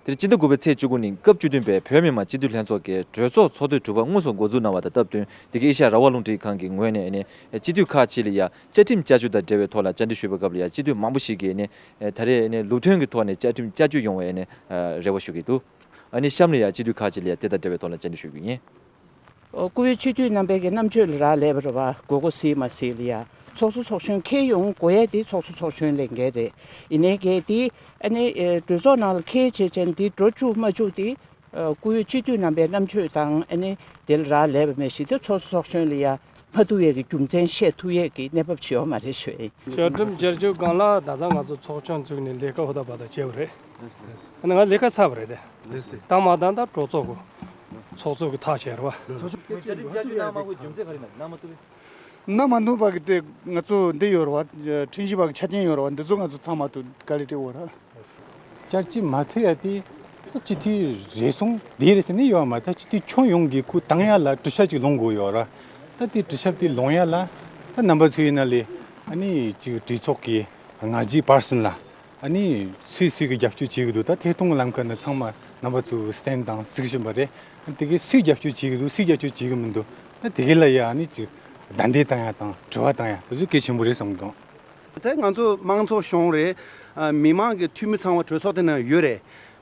དེར་སྤྱི་ཟླ་དགུ་པའི་ཚེས་བཅུ་དགུ་ཉིན་སྐབས་བཅུ་བདུན་པའི་བོད་མི་མང་སྤྱི་འཐུས་ལྷན་ཚོགས་ཀྱི་གྲོས་ཚོགས་ཚོགས་དུས་དྲུག་པ་དངོས་སུ་འགོ་འཛུགས་གནང་བ་དང་སྟབས་བསྟུན། འདི་གའི་ཨེ་ཤ་ཡ་རང་དབང་རླུང་འཕྲིན་ཁང་གི་ངོས་ནས་ནི་སྤྱི་འཐུས་ཁག་ཅིག་ལ་ཡ་བཅའ་ཁྲིམས་བསྐྱར་བཅོས་དང་འབྲེལ་བའི་ཐོག་ལ་བཅར་འདྲི་ཞུས་པའི་སྐབས་ལ་ཡ་སྤྱི་འཐུས་མང་པོ་ཞིག་གིས་ནི་ད་རེས་ནི་ལུགས་མཐུན་གྱི་ཐོག་ནས་བཅའ་ཁྲིམས་བསྐྱར་བཅོས་ཡོང་བའི་ནི་རེ་བ་ཞུ་གི་འདུག་ཨ་ནི་གཤམ་ལ་ཡ་སྤྱི་འཐུས་ཁག་ཅིག་ལ་ཡ་དེ་དང་འབྲེལ་བའི་ཐོག་ལ་བཅར་འདྲི་ཞུ་གི་ཡིན། ཨོ། སྐུ་ཡོད་སྤྱི་འཐུས་རྣམ་པའི་གི་རྣམ་དཔྱོད་ལ་རག་ལས་པ་རེད་བ། དགོས་མཁོ་གཟིགས་མ་གཟིགས་ལ་ཡ། ཚོགས་གཙོ་ཚོགས་གཞོན་འཁེལ་ཡོང་དགོས་ཡ་དེ་ཚོགས་གཙོ་ཚོགས་གཞོན་ལས་འགལ་རེད། ཡིན་ནའི་གལ་ཏེ་ཨ་ནི་ཨེ་གྲོས་ཚོགས་ནང་ལ་འཁེལ་བྱས་ཙང་དེ་འགྲོ་བཅུག་མ་བཅུག་དེ་ཨ་སྐུ་ཡོད་སྤྱི་འཐུས་རྣམ་པའི་རྣམ་དཔྱོད་དང་ཨ་ནི་དེ་ལ་རག་ལས་པ་མེད་ཞིག་དེ་ཚོགས་གཙོ་ཚོགས་གཞོན་ལ་ཡ་མ་ཐུབ་ཡས་ཀྱི་རྒྱུ་མཚན་བཤད་ཐུབ་ཡས་ཀྱི་གནས་བབ་ཅིག་ཡོད་མ་རེད་ཞུ་ཡིན། བཅའ་ཁྲིམས་བསྐྱར་བཅོས་སྒང་ལ་ད་ལྟ་ང་ཚོ་ཚོགས་ཆུང་བཙུགས་ནས་ལས་ཀ་ཧུར་ཐག་འབད་ཐག་བྱས་པ་རེད། ཨ་ནི་ང་ལས་ཀ་ཚར་བ་རེད་དེ། ལགས་སེ། ད་མ་ད་ད་གྲོས་ཚོགས་ཀྱི་ཚོགས་གཙོ་གི་ཐག་བཅད་རེད་བ། ཚོགས་གཙོ་བཅའ་ཁྲིམས་བསྐྱར་བཅོས་གནང་མ་དགོས་རྒྱུ་མཚན་ག་རེ་ན་གནང་མ་ཐུབ་པས། གནང་མ་ཐུབ་པ་གི་དེ་ང་ཚོ་འདི་ཡོད་རེད་བ། ཁྲིམས་ཞིབ་པ་གི་ཆ་རྐྱེན་ཡོད་རེད་བ། འདི་ཚོ་ང་ཚོ་ཚང་མ་དུ་དཀའ་ལས་སྤྲད་དགོས་རེད། བསྐྱར་བཅོས་མ་ཐུབ་ཡ་དེ་ད་སྤྱི་འཐུས་རེ་ཟུང་དེ་རེད་ཟེར་ནས་ཡོད་མ་རེད། ད་སྤྱི་འཐུས་ཁྱོན་ཡོངས་ཀྱི་སྐུ་བཏང་ཡ་ལ་གྲུ་ཤག་ཅིག་ལོངས་དགོས་ཡོད་རེད། ད་དེ་གྲུ་ཤག་དེ་ལོངས་ཡ་ལ་ད་རྣམ་པ་ཚོ་ཡིན་ན་ལས་ཨ་ནི་ཅིག་གྲོས་ཚོགས་ཀྱི་སྔ་རྗེས་བར་གསུམ་ལ། ཨ་ནི་སུས་སུས་ཀྱི་རྒྱབ་སྐྱོར་བྱེད་ཀྱི་འདུག་ད་ཐད་གཏོང་གི་ལམ་ཁ་ནས་ཚང་མ་རྣམ་པ་ཚོས་གསན་དང་གཟིགས་བཞིན་པ་རེད། དེ་གའི་སུས་རྒྱབ་སྐྱོར་བྱེད་ཀྱི་འདུག་སུས་རྒྱབ་སྐྱོར་བྱེད་ཀྱི་མི་འདུག་ད་དེ་གའི་ལ་ཡ་ཨ་ནི་ཅིག་བདའ་འདེད་བཏང་ཡ་དང་དྲི་བ་བཏང་ཡ་དེ་ཚོ་གལ་ཆེན་པོ་རེད་བསམ་གྱི་འདུག་དེ་ང་ཚོ་དམངས་ཚོགས་གཞུང་རེད། ཨ། མི་མང་གི་འཐུས་མི་ཚང་མ་གྲོས་ཚོགས་དེ་ནང་ཡོད་རེད།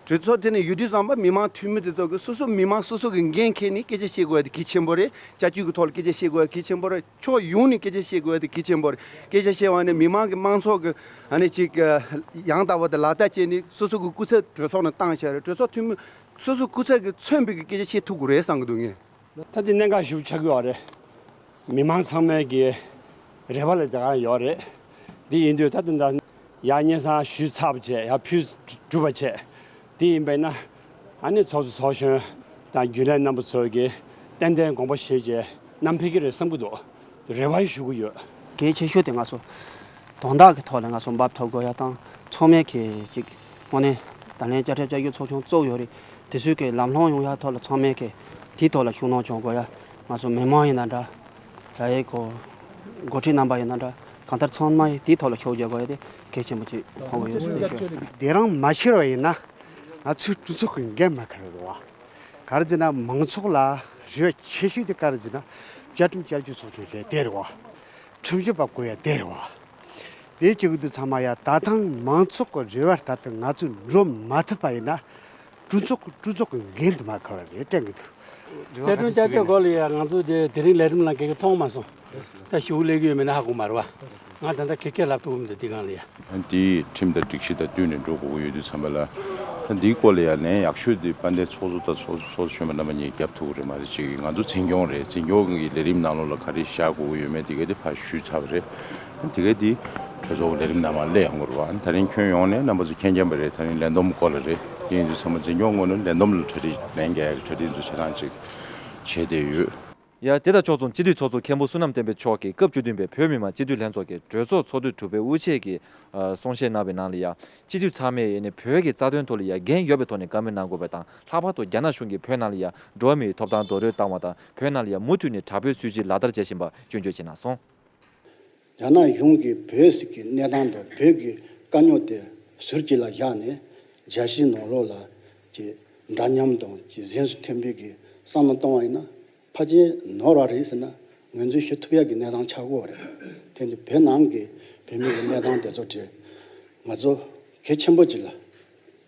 གྲོས་ཚོགས་དེ་ནང་ཡོད་དུས་ཙམ་པ་མི་མང་འཐུས་མི་དེ་ཚོ་གི་སོ་སོ་མི་མང་སོ་སོ་གི་འགན་འཁྱེར་ནས་སྐད་ཆ་བཤད་དགོས་ཡ་དེ་གལ་ཆེན་པོ་རེད། བཅའ་སྤྱོད་ཀྱི་ཐོག་ལ་སྐད་ཆ་བཤད་དགོས་ཡ་གལ་ཆེན་པོ་རེད། ཕྱོགས་ཡོངས་ནས་སྐད་ཆ་བཤད་དགོས་ཡ་དེ་གལ་ཆེན་པོ་རེད། སྐད་ཆ་བཤད་པ་ནི་མི་མང་གི་དམངས་ཚོགས་ཀྱི་ཨ་ནི་ཅིག་ཡང་དག་པ་དེ་ལག་བསྟར་བྱས་ནས་སོ་སོ་གི་སྐུ་ཚབ་གྲོས་ཚོགས་ནང་བཏང་བཞག་རེད། གྲོས་ཚོགས་འཐུས་མི་སོ་སོ་སྐུ་ཚབ་ཀྱིས་མཚོན་པའི་གི་སྐད་ཆ་བཤད་ཐུབ་དགོས་རེད་བསམ་གྱི་འདུག་ངས། ད་དེ་གནད་འགག་ཞིག་ཆགས་ཀྱི་ཡོད་རེད། མི་མང་ཚང་མའི་གི་རེ་བ་ལ་དེ་ག་ཡོད་རེད། འདི་ཡིན་དུས་ད་དེ་འདྲ་ཡར་སྙན་སེང་ཞུས་ཚར་བ་བྱས། ཡར་ཕུལ་གྲུབ་པ་བྱས། དེ་ཡིན་པས་ན་ཨ་ནི་ཚོགས་གཙོ་ཚོགས་གཞོན་དང་རྒྱུན་ལས་རྣམ་པ་ཚོས་གི་ཏན་ཏན་དགོངས་པ་བཞེས་བྱས་བསྣམས་ཕེབས་ཀྱི་རེད་བསམ་གྱི་འདུག་རེ་བ་ཞུ་གི་ཡོད། གལ་ཆེ་ཤོས་དེ་ང་ཚོ་དོན་དག་གི་ཐོག་ལ་ང་ཚོ་འབབ་ཐོབ་དགོས་ཡ་དང་། ཚང་མས་གི་ཅིག་དངོས་གནས་ད་ལན་བཅའ་ཁྲིམས་བསྐྱར་བཅོས་ཚོགས་ཆུང་བཙུགས་ཡོད་རེད། དེ་ཚོའི་གི་ལམ་ལྷོང་ཡོང་ཡ་ཐོག་ལ་ཚང་མས་གི་དེའི་ཐོག་ལ་ཤུགས་སྣོན་སྦྱོང་དགོས་ཡ། ང་ཚོ་མི་མང་ཡིན་ན་འདྲ། ད་ཡའི་གོ་འགོ་ཁྲིད་རྣམ་པ་ཡིན་ན་འདྲ། གང་ལྟར་ཚང་མས་དེའི་ཐོག་ལ་ཤུགས་རྒྱག་དགོས་ཡ་དེ་གལ་ཆེན་པོ་ཅིག་མཐོང་གི་ཡོད་ཟེར་ཞུ། དེ་རང་མ་ཤེས་པ་ཡིན་ན་ང་ཚོའི་གྲོས་ཚོགས་ཀྱི་འགན་མ་ཁུར་རེད་བ། ག་རེ་ཟེར་ན་མང་ཚོགས་ལ་རེ་བ་ཆེ་ཤོས་དེ་ག་རེ་ཟེར་ན་བཅའ་ཁྲིམས་བསྐྱར་བཅོས་ཚོགས་ཆུང་བྱས་དེ་རེད་བ། ཁྲིམས་ཞིབ་པ་བསྐོ་ཡ་དེ་རེད་བ། དེ་བྱེད་ཀྱི་འདུག་ཚང་མ་ཡ། ད་ཐེངས་མང་ཚོགས་ཀྱི་རེ་བ་ལྟར་དུ་ང་ཚོས་འགྲོ་མ་ཐུབ་པ་ཡིན་ན་གྲོས་ཚོགས་ཀྱི་གྲོས་ཚོགས་ཀྱི་འགན་དུ་མ་ཁུར་བ་རེད་དྲན་གྱི་འདུག་རྩལ་སྒྲོན་བསྐྱར་བཅོས་སྐོར་ལ་ཡ་ང་ཚོ་དེ་དེ་རིང་ལས་རིམ་ནང་ག་གེ་མཐོང་མ་སོང་། ད་ཞུ་ལས་ཀྱི་ཡོད་མེད་ན་ཧ་གོ་མ་རེད་བ། ང་ད་ལྟ་ཁེ་ཁེ་ལབ་ཐུབ་མི་འདུག་དེ་སྒང་ལ་ཡ། འདི་ཁྲིམས་དང་སྒྲིག་གཞི་དང་བསྟུན་ནས་འགྲོ་དགོས་ཀྱི་ཡོད་དུས་ཙམ་པ་ལ། ད་འདིའི་སྐོར་ལ་ཡ་ལན་ཡག་ཤོས་འདི་དཔལ་ལྡན་ཚོགས་གཙོ་དང་ཚོགས་གཙོ་ཚོགས་གཙོ་གཞོན་པ་རྣམ་པ་གཉིས་རྒྱབ་ཐུབ་ཀྱི་རེད་མ་རེད། ཅིག་ང་ཚོ་འཛིན་སྐྱོང་རེད། འཛིན་སྐྱོང་གི་ལས་རིམ་ནང་ལོགས་ལ་ག་རེ་བཞག་དགོས་ཀྱི་ཡོད་མེད་དེ་ག་དེ་ཕར་ཞུས་ཚར་བ་རེད། དེ་ག་དེ་གྲོས་ཚོགས་ཀྱི་ལས་རིམ་ནང་མར་སླེབས་ཡོང་གི་རེད་བ། ད་རིང་ཁྱོན་ཡོངས་ནས་རྣམ་པ་ཚོ་མཁྱེན་མཁྱེན་པ་རེད། ད་རིང་ལས་བསྡོམས་སྐོར་ལ་རེད། དེ་ཡིན་དུས་ཙམ་པ་འཛིན་སྐྱོང་ངོས་ནས་ལས་བསྡོམས་ལ་གྲ་སྒྲིག་ལན་འགེལ་ཡག་གི་གྲ་སྒྲིག་ཚོ་ཆ་ཚང་ཅིག་བྱས་བསྡད་ཡོད། ཡ། དེ་དང་ཕྱོགས་མཚུངས་སྤྱི་འཐུས་ཚོགས་གཙོ་མཁན་པོ་བསོད་ནམས་བསྟན་འཕེལ་མཆོག་གིས་སྐབས་བཅུ་བདུན་པའི་བོད་མི་མང་སྤྱི་འཐུས་ལྷན་ཚོགས་ཀྱི་གྲོས་ཚོགས་ཚོགས་དུས་དྲུག་པའི་དབུ་ཆེ་གི་ཨ་གསུང་བཤད་གནང་བའི་ནང་ལ་ཡ། སྤྱི་འཐུས་ཚང་མས་ཡ་ནི་བོད་ཀྱི་རྩ་དོན་ཐོག་ལ་ཡ་འགན་ཡོད་པའི་ཐོག་ནས་བཀའ་མོལ་གནང་དགོས་པ་དང་། ལྷག་པར་དུ་རྒྱ་ནག་གཞུང་གིས་བོད་ནང་ལ་ཡ་འགྲོ་བ་མིའི་ཐོབ་ཐང་རྡོག་རོལ་བཏང་བ་དང་། བོད་ནང་ལ་ཡ་མུ་མཐུད་ནས་དྲག་པོའི་སྲིད་བྱུས་ལག་བསྟར་བྱེད་བཞིན་པ་སྐྱོན་བརྗོད་བྱས་གནང་སོང་། རྒྱ་ནག་གཞུང་གིས་བོད་ཟེར་གྱི་གནས་སྟངས་དང་བོད་ཀྱི་དཀའ་རྙོག་དེ་ཟུར་གཅིག་ལ་བཞག་ནས། རྒྱལ་སྤྱིའི་ནང་ལོགས་ལ་ཅིག་འདྲ་མཉམ་དང་ཅིག་གཟེངས་སུ་ཐོན་པའི་གི་བསམ་བློ་གཏོང་བ་ཡིན་ན། ཕལ་ཆེར་ནོར་བ་རེད་ཟེར་ན་ངོས་འཛིན་ཞུ་ཐུབ་ཡག་གི་གནས་སྟངས་ཆགས་ཀྱི་ཡོད་རེད། དེ་ནི་བོད་ནང་གི་བོད་མི་གི་གནས་སྟངས་དེ་ཚོ་དེ་ང་ཚོ་གལ་ཆེན་པོ་ཅིག་ལ།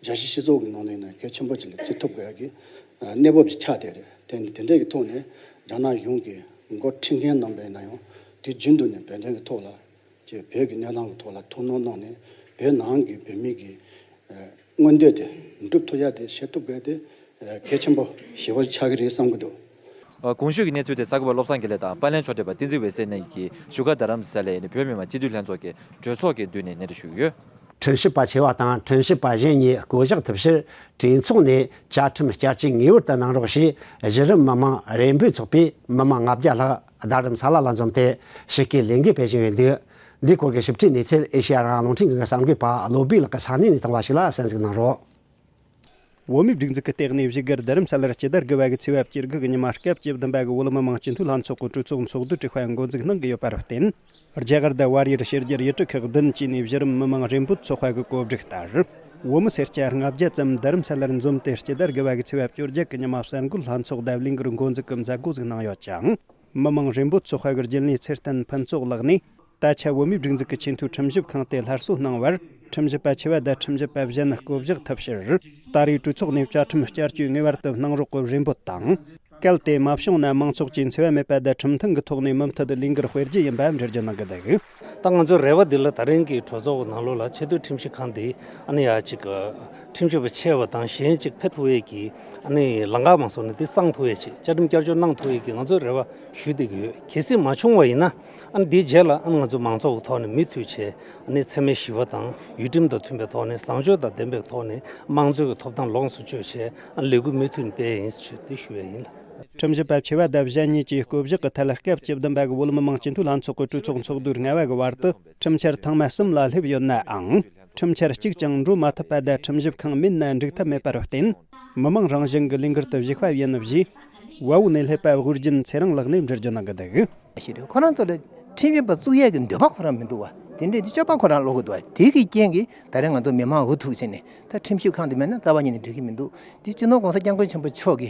རྒྱལ་སྤྱིའི་སྤྱི་ཚོགས་ཀྱི་ནང་ནས་ཡིན་ན་གལ་ཆེན་པོ་ཅིག་ལ་བརྩི་ཐུབ་དགོས་ཡག་གི་ཨ་གནས་བབ་ཅིག་ཆགས་བསྡད་རེད། དེ་ནི་དེ་འདྲའི་གི་ཐོག་ནས་རྒྱ་ནག་གཞུང་གི་འགོ་ཁྲིད་མཁན་རྣམ་པ་ཡིན་ན་ཡང་དུས་རྒྱུན་དུ་ནས་བོད་དོན་གྱི་ཐོག་ལ། ཅིག་བོད་ཀྱི་གནས་སྟངས་ཀྱི་ཐོག་ལ་ཐུགས་སྣང་གནང་ནས་བོད་ནང་གི་བོད་མི་གི་ཨ་མངོན་འདོད་དེ་འགྲུབ་ཐུབ་ཡག་དེ་བྱེད་ཐུབ་དགོས་དེ་ཨ་གལ་ཆེན་པོ་ཞེ་པོ་ཆགས་ཀྱི་རེད་བསམ་གྱི་འདུག། ཨ། གོང་ཞུས་ཀྱི་གནས་ཚུལ་དེ་གསར་འགོད་པ་བློ་བཟང་དགེ་ལེགས་དང་པར་ལེན་ཕྱོགས་སྒྲིག་པ་བསྟན་འཛིན་འོད་ཟེར་གཉིས་ཀྱིས་བཞུགས་སྒར་རྡ་རམ་ས་ལའི་བོད་མི་མང་སྤྱི་འཐུས་ལྷན་ཚོགས་ཀྱི་གྲོས་ཚོགས་ཀྱི་མདུན་ནས་སྙན་སྒྲོན་ཞུས་ཡོད། ཁྲིམས་ཞིབ་པ་ཆེ་བ་དང་ཁྲིམས་ཞིབ་པ་གཞན་གཉིས་བསྐོ་གཞག་ཐུབ་ཕྱིར། གྲོས་ཚོགས་ནས་བཅའ་ཁྲིམས་བསྐྱར་བཅོས་ངེས་པར་དུ་གནང་རོགས་ཞེས་གཞི་རིམ་མི་མང་རེ་འབོད་ཚོགས་པས་མི་མང་ལྔ་བརྒྱ་ལྷག་རྡ་རམ་ས་ལ་ལ་འཛོམས་ཏེ་ཞུ་སྐུལ་ལས་འགུལ་སྤེལ་བཞིན་ཡོད་འདུག། འདིའི་སྐོར་གྱི་ཞིབ་ཕྲའི་གནས་ཚུལ་ཨེ་ཤེ་ཡ་རང་དབང་རླུང་འཕྲིན་ཁང་གི་གསར་འགོད་པ་བློ་བྷེ་ལགས་ཀྱིས་ས་གནས་ནས་བཏང་བ་ཞིག་ལ་གསན་གཟིགས་གནང་རོགས། བོད་མིའི་སྒྲིག་འཛུགས་ཀྱི་ལྟེ་གནས་བཞུགས་སྒར་རྡ་རམ་ས་ལར་སྤྱི་ཟླ་དགུ་པ་གི་ཚེས་པ་བཅུ་དགུ་གི་ཉི་མ་སྐབས་བཅུ་བདུན་པ་གི་བོད་མི་མང་སྤྱི་འཐུས་ལྷན་ཚོགས་ཀྱི་གྲོས་ཚོགས་ཚོགས་དུས་དྲུག་པ་འགོ་འཛུགས་གནང་གི་ཡོད་པར་བརྟེན། རྒྱ་གར་དང་བལ་ཡུལ་ཕྱི་རྒྱལ་ཡུལ་གྲུ་ཁག་བདུན་བཅས་ནས་གཞི་རིམ་མི་མང་རེ་འབོད་ཚོགས་པ་གི་གོ་སྒྲིག་ལྟར། བོད་མི་སེར་སྐྱ་ལྔ་བརྒྱ་ཙམ་རྡ་རམ་ས་ལར་འཛོམས་ཏེ་སྤྱི་ཟླ་དགུ་པ་གི་ཚེས་པ་བཅོ་བརྒྱད་ཀྱི་ཉི་མ་གསར་འགོད་ལྷན་ཚོགས་དང་ལས་འགུལ་འགོ་འཛུགས་ཀྱི་མཛད་སྒོ་ཞིག་གནང་ཡོད་ཅིང་། མི་མང་རེ་འབོད་ཚོགས་པ་གི་རྒྱུན་ལས་ཚེ་བརྟན་ཕུན་ཚོགས་ལགས་ནས། ད་ཆ་བོད་མིའི་སྒྲིག་འཛུགས་ཀྱི་ཆེས་མཐོའི་ཁྲིམས་ཞིབ་ཁང་དེ་སླར་གསོ་གནང་བར། ཁྲིམས་ཞིབ་པ་ཆེ་བ་དང་ཁྲིམས་ཞིབ་པ་གཞན་བསྐོ་གཞག་ཐུབ་ཕྱིར། ད་རེས་གྲོས་ཚོགས་ནས་བཅའ་ཁྲིམས་བསྐྱར་བཅོས་ངེས་པར་དུ་གནང་རོགས་ཀྱི་རེ་འབོད་དང་། གལ་ཏེ་མ་བྱུང་ན་མང་ཚོགས་ཀྱི་འཚེ་བ་མེད་པ་དང་ཁྲིམས་མཐུན་གྱི་ཐོག་ནས་མུ་མཐུད་ལས་འགུལ་སྤེལ་རྒྱུ་ཡིན་པ་འགྲེལ་བརྗོད་གནང་གི་འདུག། ད་ང་ཚོའི་རེ་བ་འདི་ལ་ད་རིང་གི་གྲོས་ཚོགས་ནང་ལོགས་ལ་ཆེས་མཐོའི་ཁྲིམས་ཞིབ་ཁང་འདི་ཨ་ནི་ཡ་གཅིག་ཁྲིམས་ཞིབ་པ་ཆེ་བ་དང་གཞན་གཅིག་ཕེབས་ཐུབ་ཡས་ཀྱི་ཨ་ནི་ལམ་ཁ་མ་སོང་ནས་འདི་གསང་ཐུབ་ཡས་ཅིག་བཅའ་ཁྲིམས་བསྐྱར་བཅོས་གནང་ཐུབ་ཡས་ཀྱི་ང་ཚོའི་རེ་བ་ཞུ་བསྡད་ཀྱི་ཡོད། གལ་སྲིད་མ་བྱུང་བ་ཡིན་ན། ཨ་ནི་དེའི་རྗེས་ལ་ཨ་ནི་ང་ཚོ་མང་ཚོགས་ཀྱི་ཐོག་ནས་མུ་མཐུད་བྱས་ཨ་ནི་འཚེ་མེད་ཞི་བ་དང་ཡུལ་ཁྲིམས་དང་མཐུན་པའི་ཐོག་ནས་བཟང་སྤྱོད་དང་ལྡན་པའི་ཐོག་ནས་དམངས་གཙོའི་ཐོབ་ཐང་ལོངས་སུ་སྤྱོད་བྱས་ཨ་ནི་ལས་འགུལ་མུ་མཐུད་ནས་སྤེལ་ཡིན་ཞེས་དེ་ཞུ་ཡ་ཡིན་ལ། ཁྲིམས་ཞིབ་པ་ཆེ་བ་དང་གཞན་གཉིས་ཀྱིས་བསྐོ་གཞག་གི་ཐད་སྐབས་བཅུ་བདུན་པ་གི་བོད་མི་མང་སྤྱི་འཐུས་ལྷན་ཚོགས་ཀྱི་གྲོས་ཚོགས་ཚོགས་དུས་ལྔ་པ་གི་བར་དུ་ཁྲིམས་འཆར་ཐེངས་མ་གསུམ་ལ་སླེབས་ཡོད་ནའང་། ཁྲིམས་འཆར་གཅིག་ཀྱང་འགྲོ་མ་ཐུབ་པ་དང་ཁྲིམས་ཞིབ་ཁང་མིན་ན་འགྲིག་ཐབས་མེད་པར་བརྟེན། མི་མང་རང་བཞིན་གྱི་ལས་འགུལ་དུ་ཞུགས་པ་ཡིན་ཞེས། བལ་པོ་ནས་སླེབས་པ་དབུ་རྒྱན་ཚེ་རིང་ལགས་ནས་འགྲེལ་བརྗོད་གནང་གི་འདུག། ཞིག་རེད། ཁོ་རང་ཚོ་ལ་ཁྲིམས་ཞིབ་པ་བཙུགས་ཡས་ཀྱི་འདོད་པ་ཁོ་རང་མི་འདུག་བ། དེ་འདྲའི་དེ་སྤྱོད་པ་ཁོ་རང་ལོག་གི་འདུག་བ། དེ་གི་རྐྱེན་གྱིས་ད་རེས་ང་ཚོ་མི་མང་འུ་ཐུག་བྱས་ནས་ད་ཁྲིམས་ཞིབ་ཁང་དེ་མེད་ན་རྩ་བ་ཉིད་ནས་འགྲིག་གི་མི་འདུག། འདི་སྤྱི་ནོར་གོང་ས་སྐྱབས་མགོན་ཆེན་པོ་མཆོག་གི་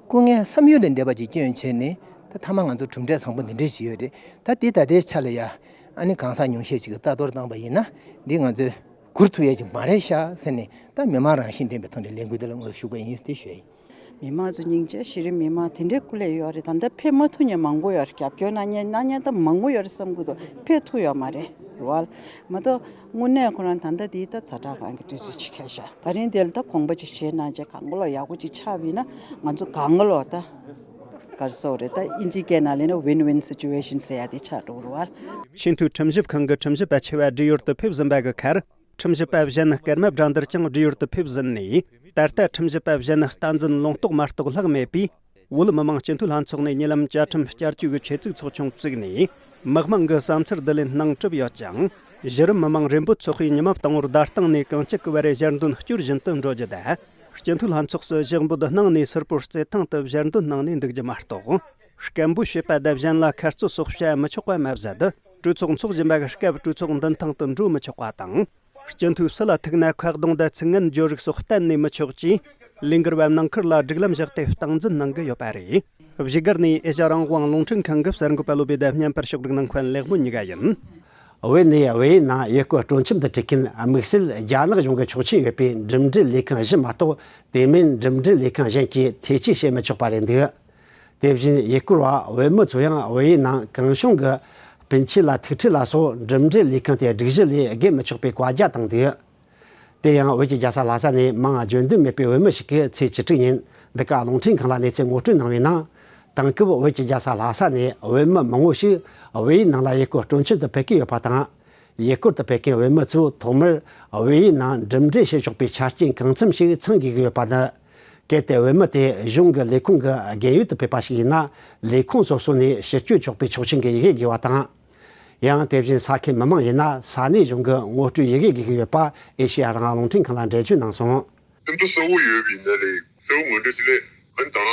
སྐུ་ངལ་བསམ་ཡུལ་ལས་འདས་པ་ཅིག་བསྐྱོན་བྱས་ནས་ད་མཐའ་མ་ང་ཚོ་གྲུབ་འབྲས་བཟང་པོ་འདི་འདྲས་ཞིག་ཡོད་རེད། ད་དེ་ད་ལྟའི་ཆ་ལ་ཡ་ཨ་ནི་གང་ཟག་ཉུང་ཤས་ཤིག་གིས་རྩ་གཏོར་བཏང་པ་ཡིན་ན་འདི་ང་ཚོས་བསྒུར་ཐུབ་ཡས་ཅིག་མ་རེད་ཤག་ཟེར་ནས་ད་མི་མང་རང་བཞིན་ལྡན་པའི་ཐོག་ནས་ལས་འགུལ་འདི་ལ་ངོས་ཞུགས་པ་ཡིན་ཟེར་ཞུ་ཡ་ཡིན། མི་མང་ཚོ་སྙིང་རྗེ། གཞི་རིམ་མི་མང་དེ་འདྲའི་སྐུ་ལས་ཡོད་རེད། ད་ལྟ་ཕེབས་མ་ཐུབ་མཁན་མང་པོ་ཡོད་རེད། རྒྱབ་སྐྱོར་གནང་མཁན་གནང་མཁན་ད་མང་པོ་ཡོད་རེད་བསམ་གྱི་འདུག། ཕེབས་ཐུབ་ཡོད་མ་རེད་རེད་བ། མ་གཏོགས་དངོས་གནས་ཁོ་རང་ད་ལྟ་འདི་ད་ཛ་དྲག་སྒང་གི་དུས་ཚོད་ཅིག་ཁེལ་ཤག། ད་རིང་དེ་ལ་ད་དགོངས་པ་ཅིག་བཞེས་གནང་བྱས་གང་ག་ལོག་ཡག་པོ་ཅིག་ཆགས་པ་ཡིན་ན་ང་ཚོ་གང་ག་ལོག་ད་ག་རེ་ཟེར་དགོས་རེད། ད་དབྱིན་ཇིའི་སྐད་ནང་ལབ་ན་win-win situation ཟེར་ཡ་དེ་ཆགས་འགྲོ་གི་རེད་བ། ཆེས་མཐོའི་ཁྲིམས་ཞིབ་ཁང་གི་ཁྲིམས་ཞིབ་པ་ཆེ་བ་བགྲེས་ཡོལ་དུ་ཕེབས་ཟིན་པ་གི་ཁར། ཁྲིམས་ཞིབ་པ་གཞན་སྐར་མ་སྦྲང་རྡོར་ཀྱང་བགྲེས་ཡོལ་དུ་ཕེབས་ཟིན་ནས། ད་ལྟ་ཁྲིམས་ཞིབ་པ་གཞན་བསྟན་འཛིན་ལུང་རྟོགས་མ་གཏོགས་ལྷག་མེད་པས། བོད་མི་མང་སྤྱི་འཐུས་ལྷན་ཚོགས་ནས་ཉེ་ལམ་བཅའ་ཁྲིམས་བསྐྱར་བཅོས་ཀྱི་ཆེད་བཙུགས་ཚོགས་ཆུང་བཙུགས་ནས། མི་དམངས་ཀྱི་བསམ་འཆར་བསྡུ་ལེན་གནང་གྲུབ་ཡོད་ཅིང་། གཞི་རིམ་མི་མང་རེ་འབོད་ཚོགས་པས་ཉི་མ་དང་པོར་བརྡ་སྟེང་ནས་གངས་སྐྱིད་ཀྱི་བར་ཞལ་འདོན་སྐྱོར་བཞིན་དུ་འགྲོ་རྒྱུ་དང་། སྤྱི་འཐུས་ལྷན་ཚོགས་སུ་ཞུགས་འབོད་གནང་ནས་སིལ་སྤོལ་རྩེད་ཐང་དུ་ཞལ་འདོན་གནང་ནས་འདུག་རྒྱུ་མ་གཏོགས། སྐད་འབོད་བྱེད་པ་དང་གཞན་ལ་ཁ་རྩོད་སོགས་བྱ་མི་ཆོག་པ་མ་ཟད། གྲོས་ཚོགས་འཚོགས་བཞིན་པའི་སྐབས་གྲོས་ཚོགས་མདུན་ཐང་དུ་འགྲོ་མི་ཆོག་པ་དང་། སྤྱི་འཐུས་སུ་ལ་ཐུག་ན་ཁ་གདོང་དང་ཚིག་ངན་བརྗོད་རིགས་སོགས་གཏན་ནས་མི་ཆོག་ཅེས་ལས་འགུལ་བ་ནང་ཁུལ་ལ་སྒྲིག་ལམ་བཞག་སྟེ་སྟངས་འཛིན་གནང་གི་ཡོད་པ་རེད། བཞུགས་སྒར་ནས་ཨེ་ཤ་རང་དབང་རླུང་འཕྲིན་ཁང་གི་གསར་འགོད་པ་བློ་བྷེ་དང་བརྙན་པར་ཕྱོགས་སྒྲིག་གནང་མཁན་ལེགས་སྨོན་གཉིས་ཀ་ཡིན། བོད་ནས་བོད་ཡིག་ནང་ཡུལ་སྐོར་སྤྲོ་འཆམ་དུ་འཁྲིད་མཁན་དམིགས་བསལ་རྒྱ་ནག་གཞུང་གི་ཆོག་མཆན་ཡོད་པའི་འགྲིམ་འགྲུལ་ལས་ཁང་བཞི་མ་གཏོགས་དེ་མིན་འགྲིམ་འགྲུལ་ལས་ཁང་གཞན་གྱིས་ཐེ་ཇུས་བྱེད་མི་ཆོག་པ་རེད་འདུག། དེ་བཞིན་ཡུལ་སྐོར་བ་བོད་མི་ཚོ་ཡང་བལ་ཡུལ་ནང་གང་བྱུང་གི་སྤུན་མཆེད་ལ་ཐུག་འཕྲད་ལ་སོགས་འགྲིམ་འགྲུལ་ལས་ཁུངས་དེ་སྒྲིག་གཞི་ལས་བརྒལ་མི་ཆོག་པའི་བཀའ་རྒྱ་བཏང་འདུག་དེ་ཡང་བོད་ཀྱི་རྒྱལ་ས་ལྷ་ས་ནས་མིང་བརྗོད་འདུན་མེད་པའི་བོད་མི་ཞིག་གིས་ཚེས་བཅུ་དྲུག་ཉིན་འདི་ག་རླུང་འཕྲིན་ཁང་ལ་གནས་ཚུལ་ངོ་སྤྲོད་གནང་བའི་ནང་། དེང་སྐབས་བོད་ཀྱི་རྒྱལ་ས་ལྷ་ས་ནས་བོད་མི་མང་བོ་ཞིག་བལ་ཡུལ་ནང་ལ་ཡུལ་སྐོར་སྤྲོ་འཆམ་དུ་ཕེབས་ཀྱི་ཡོད་པ་དང་། ཡུལ་སྐོར་དུ་ཕེབས་མཁན་བོད་མི་ཚོས་ཐོག་མར་བལ་ཡུལ་ནང་འགྲིམ་འགྲུལ་བྱེད་ཆོག་པའི་ཆ་རྐྱེན་གང་འཚམ་ཞིག་ཚང་དགོས་ཀྱི་ཡོད་པ་ནི། གལ་ཏེ་བོད་མི་དེ་གཞུང་གི་ལས་ཁུངས་ཀྱི་རྒན་ཡོལ་དུ་ཕེབས་པ་ཞིག་ཡིན་ན། ལས་ཁུངས་སོ་སོ་ནས་ཕྱིར་སྐྱོད་ཆོག་པའི་ཆོག་མཆན་གྱི་ཡི་གེ་དགོས་པ་དང་། ཡང་དེ་བཞིན་ས་ཁུལ་མི་མང་ཡིན་ན་ས་གནས་གཞུང་གི་ངོ་སྤྲོད་ཡི་གེ་དགོས་ཀྱི་ཡོད་པ་ཨེ་ཤེ་ཡ་རང་དབང་རླུང་འཕྲིན་ཁང་ལ་འགྲེལ་བརྗོད་གནང་སོང་། དེ་ཚོ་གསལ་བོ་ཡོད་པའི་ནས་ལས་གསལ་བོ་ངོས་འདྲེན་ཅི་ལས་ཨན་དང་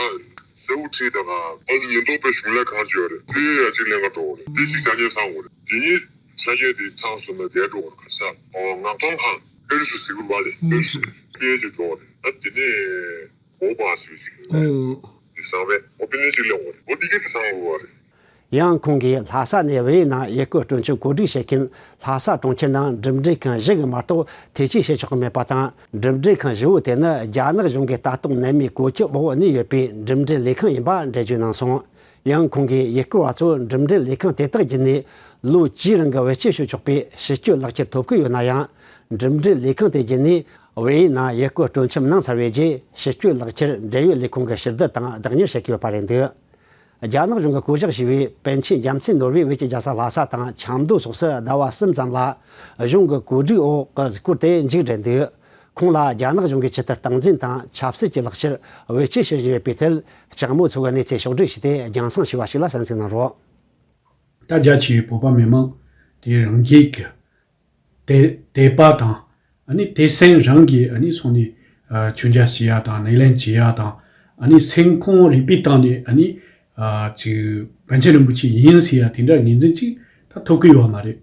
གསལ་བོ་ཁྲིད་དང་ཨ་ལུ་ཉེན་རྟོག་པའི་གཞུང་ལས་ཁང་ཅི་ཡོད་རེད། དེ་ཡ་གཅིག་ལེན་ག་འགྲོ་བ་རེད། དེ་ཞིག་ཆ་རྐྱེན་ཚང་དགོས་རེད། དེ་གཉིས་ཆ་རྐྱེན་དེ་ཚང་སོང་ན་དེ་འགྲོ་བ་རེད། ག་ས་ཨོ་ངག་ཐོང་ཁང་ཨེ་རུ་སུ་ཟི་གུར་བ་ལས་ཨེ་རུ་སུ་ཨེ་ཅི་འགྲོ་བ་རེད། ཨ་དེ་ནས་འོ་བ་ཟི་ཟི་གུར་བ་རེད། དེ་གསང་བའི་འོ་དེ་ནས་ཅི་ལེན་དགོས་རེད། འོ་དེ་གས་དེ་ཚང་དགོས་བ་རེད། ཡང་ཁོང་གིས་ལྷ་ས་ནས་བལ་ཡུལ་ནང་ཡུལ་སྐོར་སྤྲོ་འཆམ་གོ་སྒྲིག་བྱེད་མཁན་ལྷ་ས་གྲོང་ཁྱེར་ནང་འགྲིམ་འགྲུལ་ཁང་བཞི་གི་མ་གཏོགས་ཐེ་བྱུས་བྱེད་ཆོག་གི་མེད་པ་དང་། འགྲིམ་འགྲུལ་ཁང་བཞི་བོ་དེ་ནི་རྒྱ་ནག་གཞུང་གི་ལྟ་རྟོག་ནན་མོའི་བཀོད་ཁྱབ་འོག་གནས་ཡོད་པའི་འགྲིམ་འགྲུལ་ལས་ཁང་ཡིན་པ་འགྲེལ་བརྗོད་གནང་སོང་། ཡང་ཁོང་གིས་ཡུལ་སྐོར་བ་ཚོ་འགྲིམ་འགྲུལ་ལས་ཁང་དེ་དག་བརྒྱུད་ནས་ལོ་བཅུའི་རིང་གི་བེད་སྤྱོད་བྱེད་ཆོག་པའི་ཕྱིར་སྐྱོད་ལག་ཁྱེར་ཐོབ་ཀྱི་ཡོད་ན་ཡང་། འགྲིམ་འགྲུལ་ལས་ཁང་དེ་བརྒྱུད་ནས་བལ་ཡུལ་ནང་ཡུལ་སྐོར་སྤྲོ་འཆམ་གནང་ཚར་བའི་རྗེས་ཕྱིར་སྐྱོད་ལག་ཁྱེར་འབྲེལ་ཡོད་ལས་ཁུངས་ཀྱི་ཕྱིར་བསྡུ་དང་བདག་གཉེར་བྱེད་ཀྱི་ཡོད་པ་རེད་འདུག་རྒྱ་ནག་གཞུང་གིས་བསྐོ་གཞག་བྱས་པའི་པཎ་ཆེན་རྒྱལ་མཚན་ནོར་བུས་བོད་ཀྱི་རྒྱལ་ས་ལྷ་ས་དང་ཆབ་མདོ་སོགས་སུ་ཟླ་བ་གསུམ་ཙམ་ལ་གཞུང་གི་གོ་སྒྲིག་འོག་གི་གཟིགས་སྐོར་དེ་མཇུག་བསྒྲིལ་འདུག་ཁོང་ལ་རྒྱ་ནག་གཞུང་གིས་ཇི་ལྟར་སྟངས་འཛིན་དང་ཆབ་སྲིད་ཀྱི་ལག་ཁྱེར་བེད་སྤྱོད་བྱེད་བཞིན་ཡོད་པའི་ཐད་ལྕགས་མོ་ཚོ་གིས་གནས་ཚུལ་ཕྱོགས་བསྒྲིགས་བྱས་ཏེ་རྒྱང་སྲིང་ཞུས་པ་ཞིག་ལ་གསན་གཟིགས་གནང་རོགས། ད་རྒྱ་ཆེའི་བོད་པ་མི་མང་དེ་རང་རྒྱལ་གྱི་དད་དད་པ་དང་ཨ་ནི་དད་སེམས་རང་གིས་ཨ་ནི་སོང་ནས་ཨ་མཆོད་མཇལ་བྱེད་ཡ་དང་སྣེ་ལེན་བྱེད་ཡ་དང་ཨ་ནི་སེམས་ཁོང་རུས་པའི་གཏིང་ནས་ཨ་ནི་ཨ་ཅིག་པཎ་ཆེན་རིན་པོ་ཆེ་ཡིན་ཟེར་ཡ་དེ་འདྲ་ངོས་འཛིན་ཅིག་ད་ཐོབ་ཀྱི་ཡོད་མ་རེད།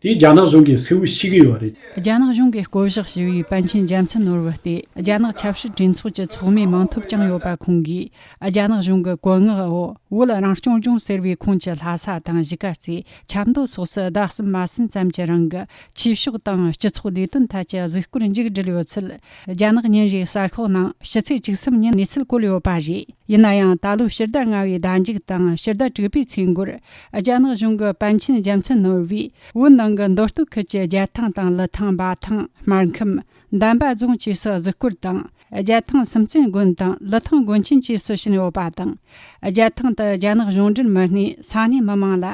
དེ་རྒྱ་ནག་གཞུང་གིས་གསལ་བོ་ཤེས་ཀྱི་ཡོད་རེད། རྒྱ་ནག་གཞུང་གིས་བསྐོ་གཞག་བྱས་པའི་པཎ་ཆེན་རྒྱལ་མཚན་ནོར་བུ་སྟེ་རྒྱ་ནག་ཆབ་སྲིད་གྲོས་ཚོགས་ཀྱི་ཚོགས་མི་མིང་ཐོབ་ཀྱང་ཡོད་པ། ཁོང་གིས་རྒྱ་ནག་གཞུང་གི་བཀོད་མངགས་འོག་བོད་རང་སྐྱོང་ལྗོངས་ཟེར་བའི་ཁོངས་ཀྱི་ལྷ་ས་དང་གཞིས་ཀ་རྩེ། ཆབ་མདོ་སོགས་སུ་ཟླ་གསུམ་མ་ཟིན་ཙམ་གྱི་རིང་གི་ཆོས་ཕྱོགས་དང་སྤྱི་ཚོགས་ལས་དོན་ཐད་ཀྱི་གཟིགས་སྐོར་མཇུག་བསྒྲིལ་ཡོད་ཚུལ། རྒྱ་ནག་ཉིན་རེའི་གསར་ཤོག་ནང་ཕྱི་ཚེས་བཅུ་གསུམ་ཉིན་གནས་ཚུལ་བཀོད་ཡོད་པ་རེད། ཡིན་ན་ཡང་ད་ལོའི་ཕྱི་ཟླ་ལྔ་བའི་ཟླ་མཇུག་དང་ཕྱི་ཟླ་དྲུག་པའི་ཚེས་འགོར་རྒྱ་ནག་གཞུང་གི་པཎ་ཆེན་རྒྱལ་མཚན་ནོར་བུས་བོད་ནང་གི་མདོ་སྟོད་ཁུལ་གྱི་རྒྱལ་ཐང་དང་ཀླུ་ཐང་འབའ་ཐང་སྨར་ཁམས། འདམ་པ་རྫོང་བཅས་སུ་གཟིགས་སྐོར་དང་། རྒྱལ་ཐང་སུམ་རྩེན་དགོན་དང་ཀླུ་ཐང་དགོན་ཆེན་བཅས་སུ་ཕྱིན་ཡོད་པ་དང་། རྒྱལ་ཐང་དུ་རྒྱ་ནག་གཞུང་འབྲེལ་མི་སྣས་ས་གནས་མི་མང་ལ་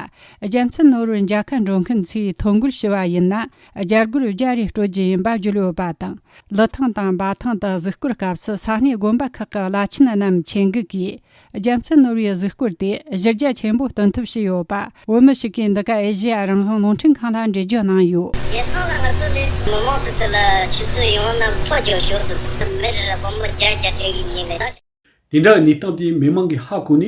རྒྱལ་མཚན་ནོར་བུ་མཇལ་ཁ་འགྲོ་མཁན་ཚོས་ཐོ་འགོད་ཞུ་བ་ཡིན་ན་རྒྱ་སྒོར་བརྒྱ་རེ་སྤྲོད་རྒྱུ་ཡིན་པ་བརྗོད་ཡོད་པ་དང་། ཀླུ་ཐང་དང་འབའ་ཐང་དུ་གཟིགས་སྐོར་སྐབས་སུ་ས་གནས་དགོན་པ་ཁག་གི་བླ་ཆེན་རྣམས་ཆེད་འགུག་གིས། རྒྱལ་མཚན་ནོར་བུའི་གཟིགས་སྐོར་དེ་གཞི་རྒྱ་ཆེན་པོ་སྟོན་ཐབས་བྱས་ཡོད་པ་བོད་མི་ཞིག་གིས་འདི་ག་ཨེ་ཤེ་ཡ་རང་དབང་རླུང་འཕྲིན་ཁང་ལ་འགྲེལ་བརྗོད་གནང་ཡོད། རྒྱལ་ཐང་ལ་ང་ཚོ་ནས་མི་མང་དེ་ཚོ་ལ་ཆུ་ཚོད་ཡོང་ན་ཐོ་ཅོག་ཞོག་སུ་མི་རེ་རེ་སྒོར་མོ་བརྒྱ་བརྒྱ་སྤྲད་ཀྱི་ཡིན་ལེ། དེ་འདྲ་གི་གནས་སྟངས་དེ་མི་མང་གིས་ཧ་གོ་ནས་